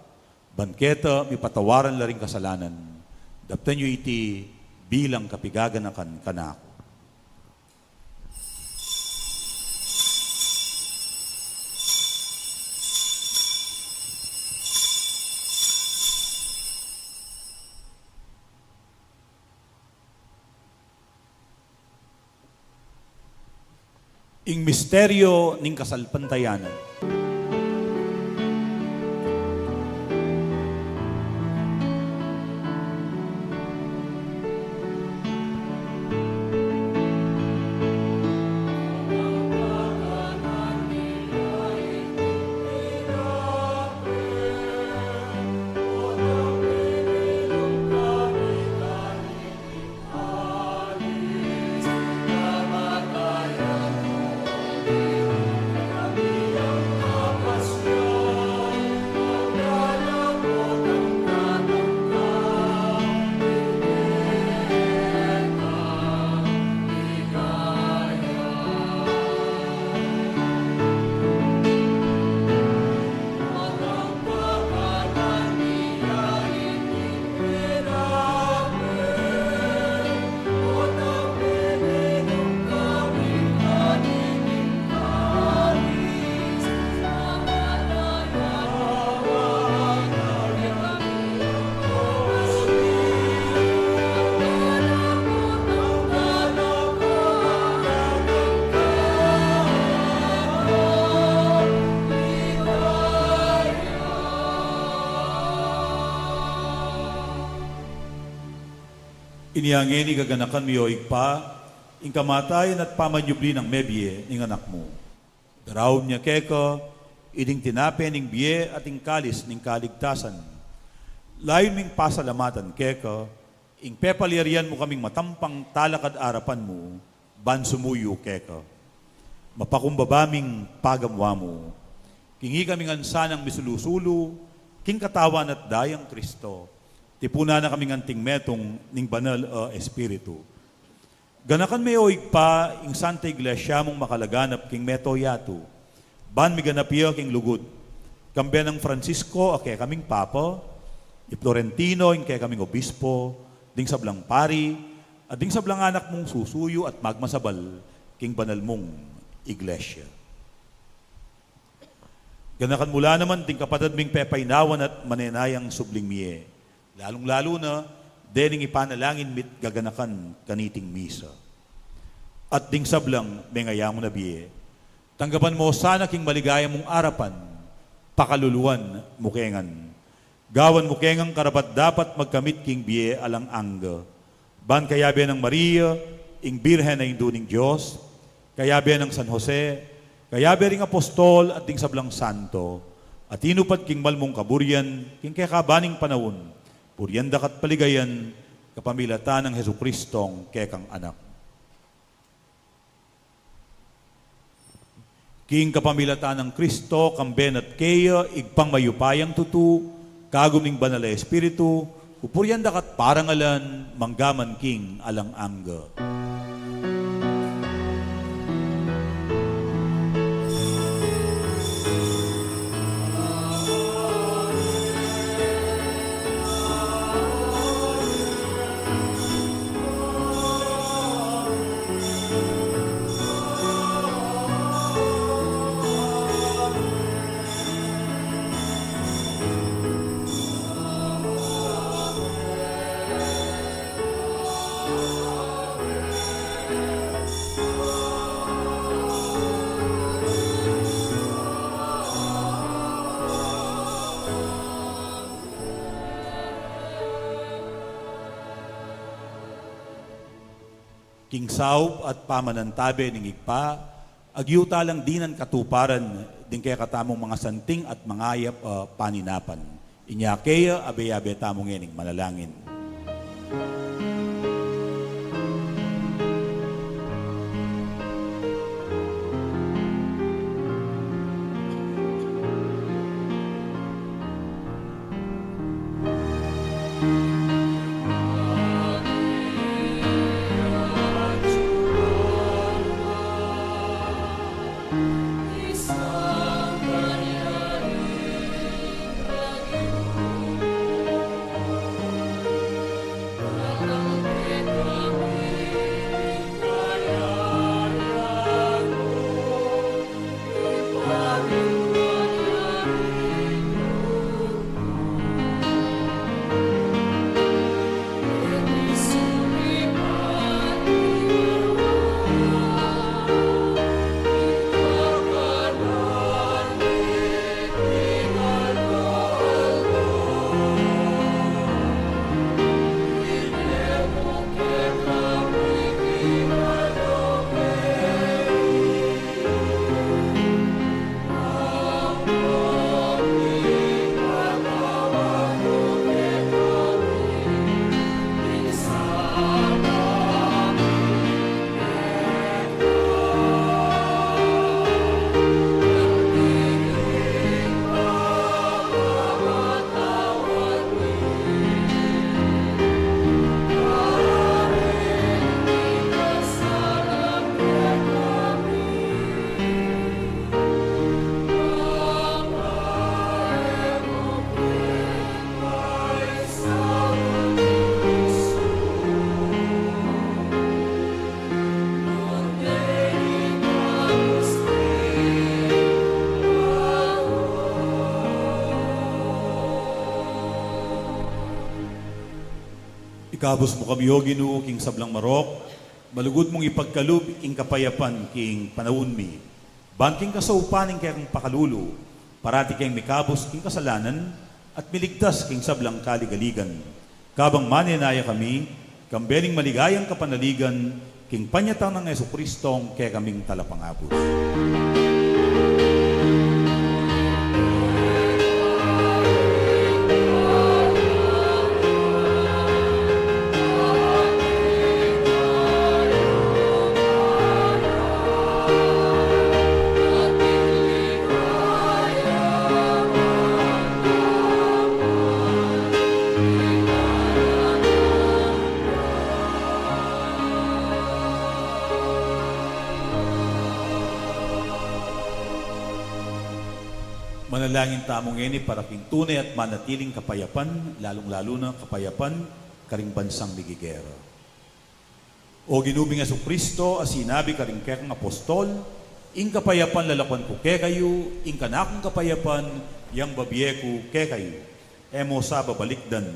ban keta mipatawaran la ring kasalanan. Daptan yu iti bilang kapigaganakan kanaku. Ing misteryo ning kasalpantayanan. Inya ngeni gaganakan mi, o Ibpa, ing kamatayan at pamanyubli nang mebie ning Anak mu. Daraun mi keka ining tinape ning bie at ing kalis ning kaligtasan. Layun ming pasalamatan keka ing pepalyarian mu kaming matampang talakad arapan mu ban sumuyu keka. Mapakumbaba ming pagamu-amu king ikami ngan sanang misulu-sulu king katawan at dayang Kristo, tipunan na kaming anting metung ning Banal a Espiritu. Ganakan me, o Ibpa, ing Santa Iglesia mung makalaganap king mabilug a yatu, ban miganap ya king lugud, kambe nang Francisco a kekaming Papa, i Florentino ing kekaming Obispo, ding sablang pari, at ding sablang anak mung susuyu at magmasabal king banal mung Iglesia. Ganakan mu la naman ding kapatad ming pepainawan at manenayang subling mie, lalung-lalu na dening ipanalangin mi't gaganakan kaniting misa. At ding sablang mengayangu na bie, tanggapan mu sana king maligaya mung arapan, pakaluluan mu ke ngan. Gawan mu ke ngang karapat-dapat magkamit king bie alang angga. Ban kayabe nang Maria, ing Birhen a Indu ning Dios, kayabe nang San Jose, kayabe ring apostol at ding sablang santo, a tinupad king mal mung kaburian king kekabaning panaun, purian da ka at paligayan kapamilatan nang Jesucristong kekang Anak. King kapamilatan nang Kristo, kambe na't keya, Ibpang mayupayang tutu, kagum ning Banal a Espiritu, pupurian da ka't parangalan, manggaman king alang angga. King saup at pamanantabe ning Ibpa, agyu ta lang dinan katuparan ding kekatamung mangasanting at mangayap a paninapan. Inya keya, abe-abe tamu ngening manalangin. Ikabus mu kami, O Ginu, king sablang marok, malugud mung ipagkalub ing kapayapan king panaun mi. Ban king kasaupan ning kekang pakalulu, parati keng mikabus king kasalanan at miligtas king sablang kaligaligan. Kabang manenaya kami, kambe ning maligayang kapanaligan, king panyatang nang Jesucristong kekaming Talapangabus. Manalangin tamu ngeni para king tune at manatiling kapayapan, lalung-lalu na kapayapan karing bansang migigera. O Ginu ming Jesucristo, a sinabi karing kekang apostol, "Ing kapayapan lalakuan ku kekayu, ing kanakung kapayapan yang babie ku kekayu." E mu sa babalikdan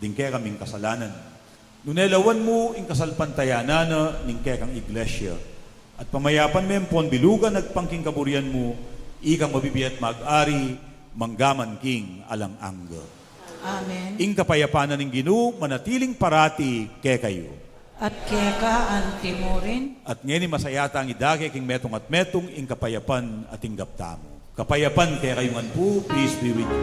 ding kekaming kasalanan, nune lawan mu ing kasalpantayanan na ning kekang Iglesia, at pamayapan me ampon bilugan agpang king kaburian mu, ikang mabibie at mag-ari manggaman king alang angga. Amen. Ing kapayapan na ning Ginu manatiling parati kekayu. At keka anti mu rin. At ngeni masaya tang idake king metung at metung ing kapayapan a tinggap tamu. Kapayapan kekayu ngan pu, peace be with you.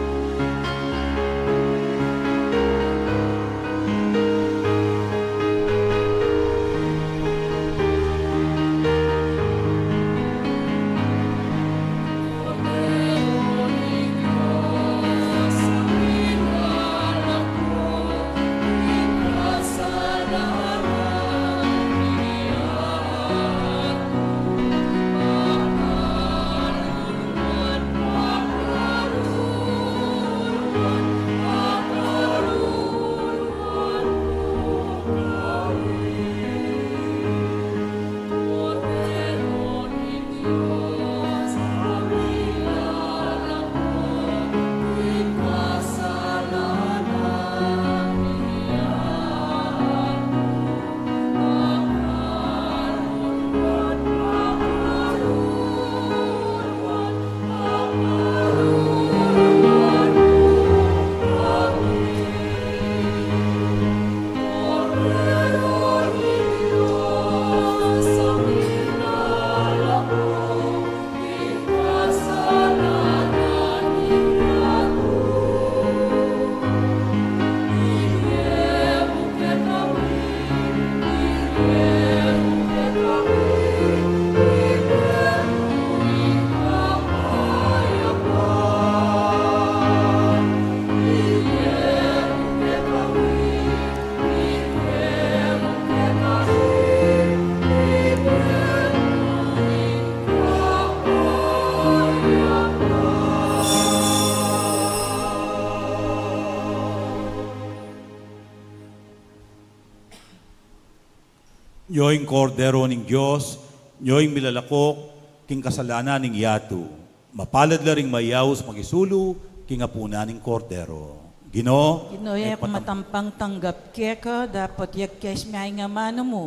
Nyo ing Kordero ning Dios, nyo ing milalako king kasalanan ning yatu. Mapalad la ring mayaus makisulu king apunan ning Kordero. Ginu, Ginu, e ku matampang tanggap keka, dapot yagkas me ing amanu mu,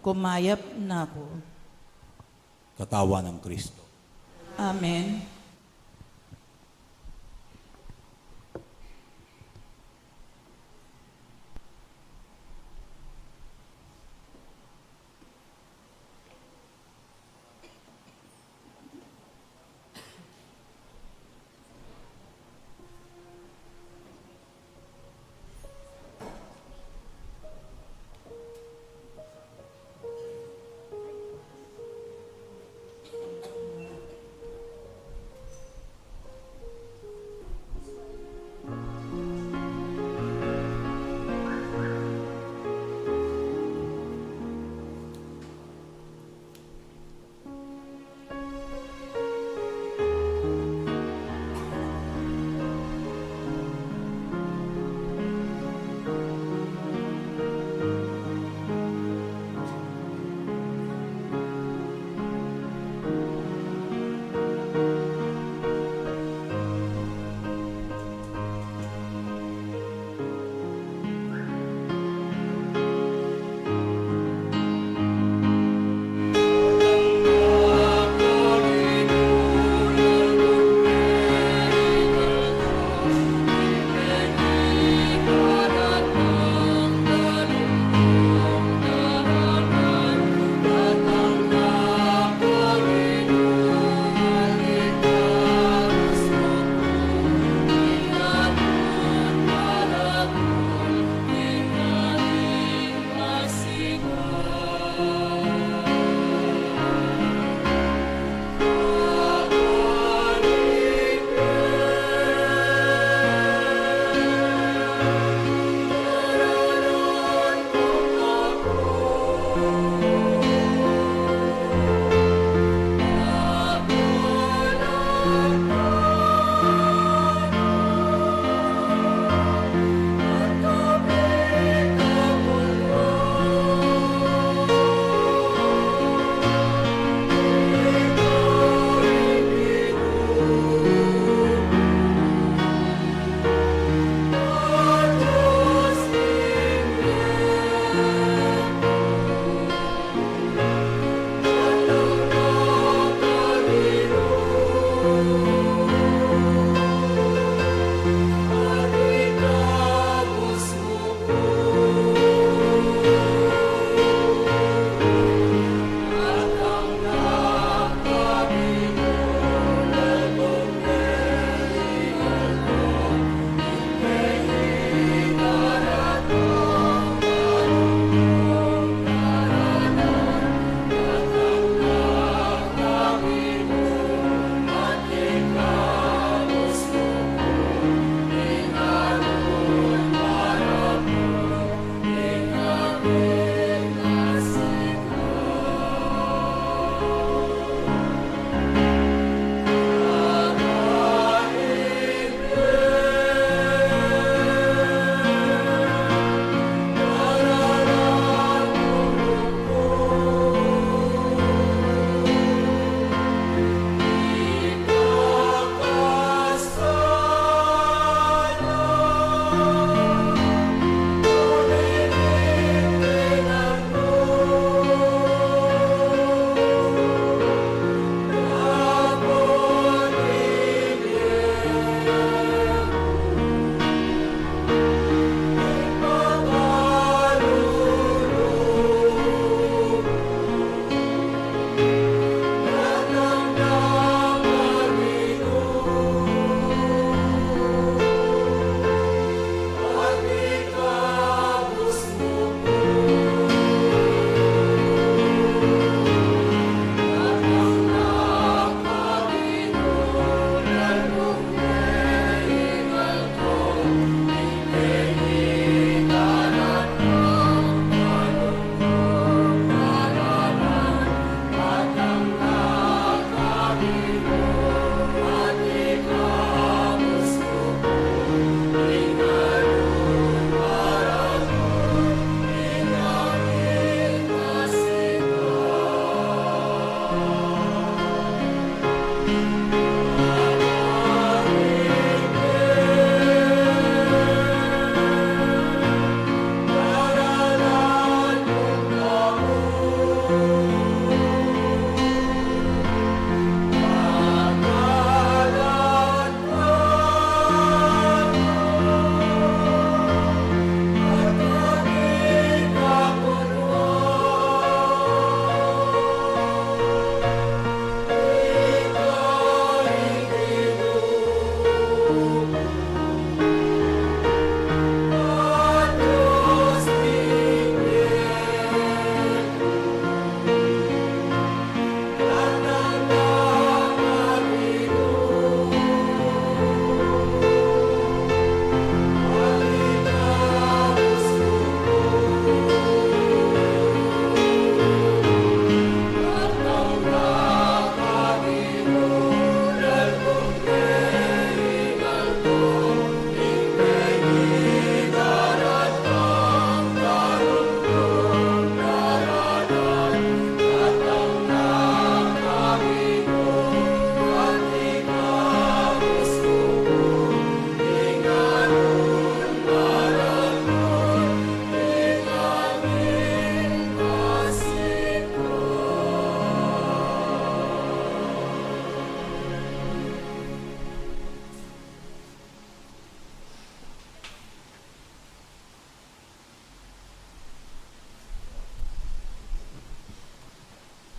kumayap na ku. Katawan nang Kristo. Amen.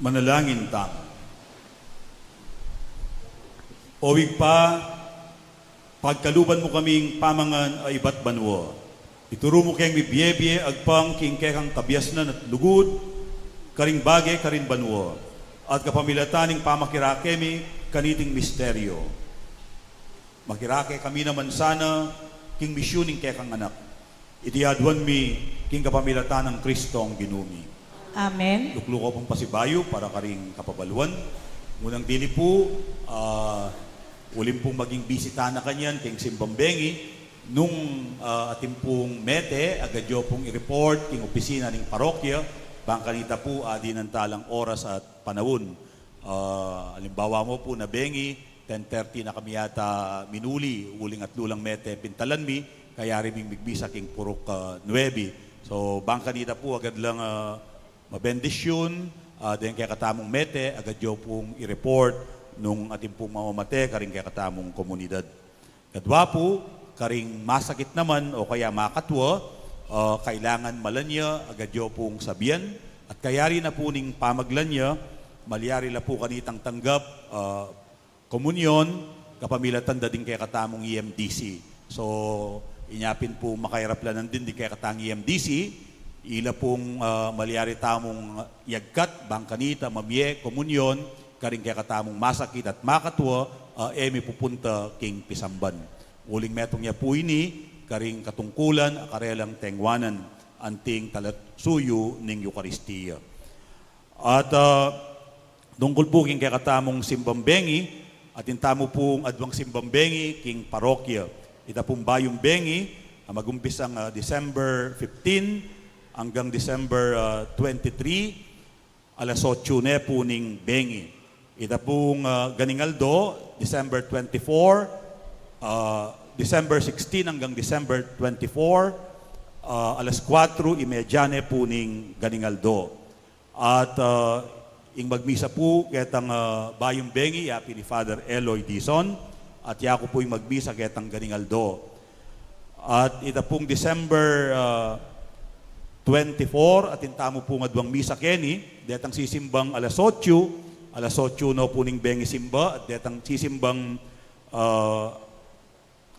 Manalangin tamu. O Ibpa, pagkaluban mu kaming pamangan a ibat banua. Ituru mu keng mibie-bie agpang king kekang kabiasnan at lugud, karing bage karin banua, at kapamilatan ning pamakirake mi kaniting misteryo. Makirake kami naman sana king misyun ning kekang anak. Iti aduan mi king kapamilatan nang Kristong Ginu mi. Amen. Lukluku pung pasibayu para karing kapabaluan. Ngunang dili pu, ah, uling pung maging bisita na kanyan king simbang bengi, nung, ah, atin pung mete, agad yu pung i-report king opisina ning parokya, bang kanita pu, ah, dinan talang oras at panaun. Ah, alimbawa mu pu na bengi, ten thirty na kami yata minuli, uling atlu lang mete pintalan mi, kayari ming migmisa king purok, ah, nuebe. So, bang kanita pu agad lang, ah, mabendisyun, ah, deng kekatamung mete, agad yu pung i-report nung atin pung mamamate karing kekatamung komunidad. Kadwa pu, karing masakit naman o kaya makatua, ah, kailangan malan ya, agad yu pung sabian, at kayari na pu ning pamaglan ya, malyari la pu kanitang tanggap, ah, komunyon, kapamilatan da ding kekatamung E M D C. So, inya pin pu makairap la nandin ding kekatang E M D C, ila pung, ah, malyari tamung yagkat, bang kanita, mamie, komunyon, karing kekatamung masakit at makatua, ah, e mipupunta king pisamban. Uling metung ya pu ini, karing katungkulan, a karelang tengwanan, anting talasuyu ning Eukaristia. At, ah, tungkul pu king kekatamung simbang bengi, atin tamu pung adwang simbang bengi king parokya. Ita pung bayung bengi, a magumpisang, ah, December fifteen anggang December, ah, twenty-three, alas otsu ne pu ning bengi. Ita pung, ah, ganing aldo, December twenty-four, ah, December sixteen anggang December twenty-four, ah, alas kuatru y media ne pu ning ganing aldo. At, ah, ing magmisa pu ketang, ah, bayung bengi, ya pin i Father Eloy Dizon, at yaku pu ing magmisa ketang ganing aldo. At ita pung December, ah, twenty-four, atin tamu pung adwang misa keni, detang sisimbang alas otsu, alas otsu no pu ning bengi simba, at detang sisimbang, ah,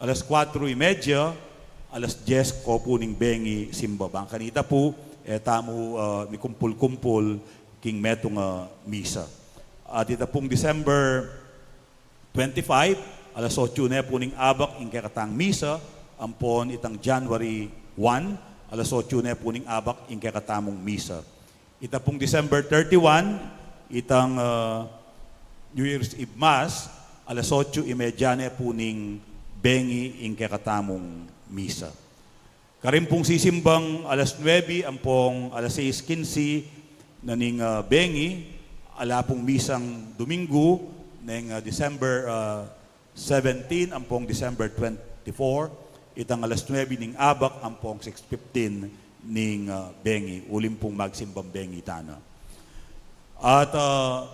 alas kuatru y media, alas dyes ko pu ning bengi simba. Bang kanita pu, e tamu, ah, mikumpul-kumpul king metung a misa. At ita pung December twenty-five, alas otsu ne pu ning abak ing kekatang misa, ampon itang January one, alas otsu ne pu ning abak ing kekatamung misa. Ita pung December thirty-one, itang, ah, New Year's Eve Mass, alas otsu y media ne pu ning bengi ing kekatamung misa. Karin pung sisimbang alas nuebe ampong alas sais kinse na ning, ah, bengi, ala pung misang Domingo neng, ah, December, ah, seventeen ampong December twenty-four, itang alas nuebe ning abak ampong six fifteen ning, ah, bengi, uling pung magsimbang bengi tana. At, ah,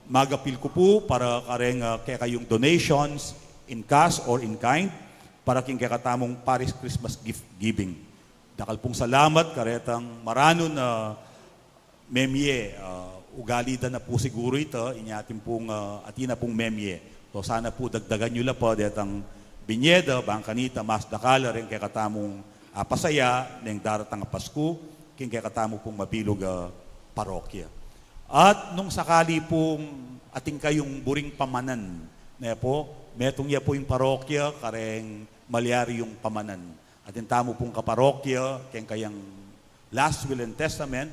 magapil ku pu para kareng, ah, kekayung donations in cash or in kind para king kekatamung parish Christmas gift giving. Dakal pung salamat karetang maranun a memye, ah, ugali da na pu siguru ita, inya atin pung, ah, atin na pung memye. So sana pu dagdagan yu la pa detang binye da, bang kanita mas dakal la reng kekatamung, ah, pasaya neng daratang a Pasku, king kekatamu pung mabilug a parokya. At nung sakali pung atin kayung buring pamanan, ne pu, metung ya pu ing parokya kareng malyari yung pamanan. Atin tamu pung kaparokya, keng kayang last will and testament,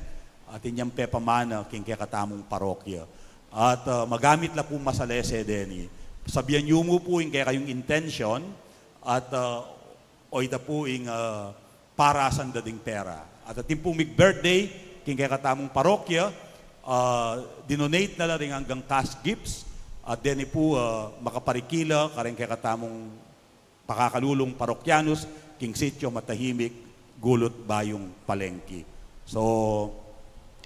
atin yang pepamana keng kekatamung parokya. At, ah, magamit la pu masalese deni. Sabian yu mu pu ing kekayung intention, at, ah, o ita pu ing, ah, parasan da ding pera. At atin pung mig-birthday keng kekatamung parokya, ah, dinonate na la ring anggang cash gifts, at deni pu, ah, makaparikila kareng kekatamung pakakalulung parokyanus king sitio Matahimik, Gulut, Bayung Palenque. So,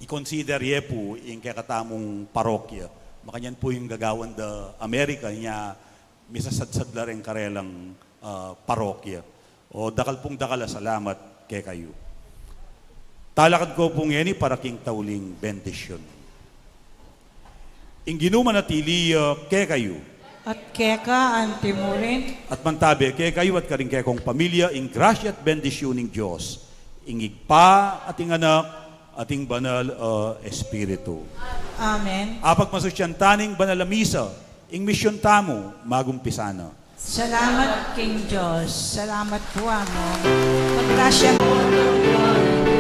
i-consider ye pu ing kekatamung parokya. Makanyan pu ing gagawan da Amerika, inya misasadsad la reng karelang, ah, parokya. O, dakal pung dakal a salamat kekayu. Talakad ko pu ngeni para king tauling bendisyun. Ing Ginu manatili ya kekayu. At keka antimurin. At mantabe kekayu at karing kekong pamilya ing grasya at bendisyun ning Dios, ing Ibpa at ing Anak at ing Banal a Espiritu. Amen. Apagmasusyan ta ning banal a misa, ing misyun tamu magumpisa na. Salamat king Dios. Salamat pu, Among. Pagkasya mo, Lord.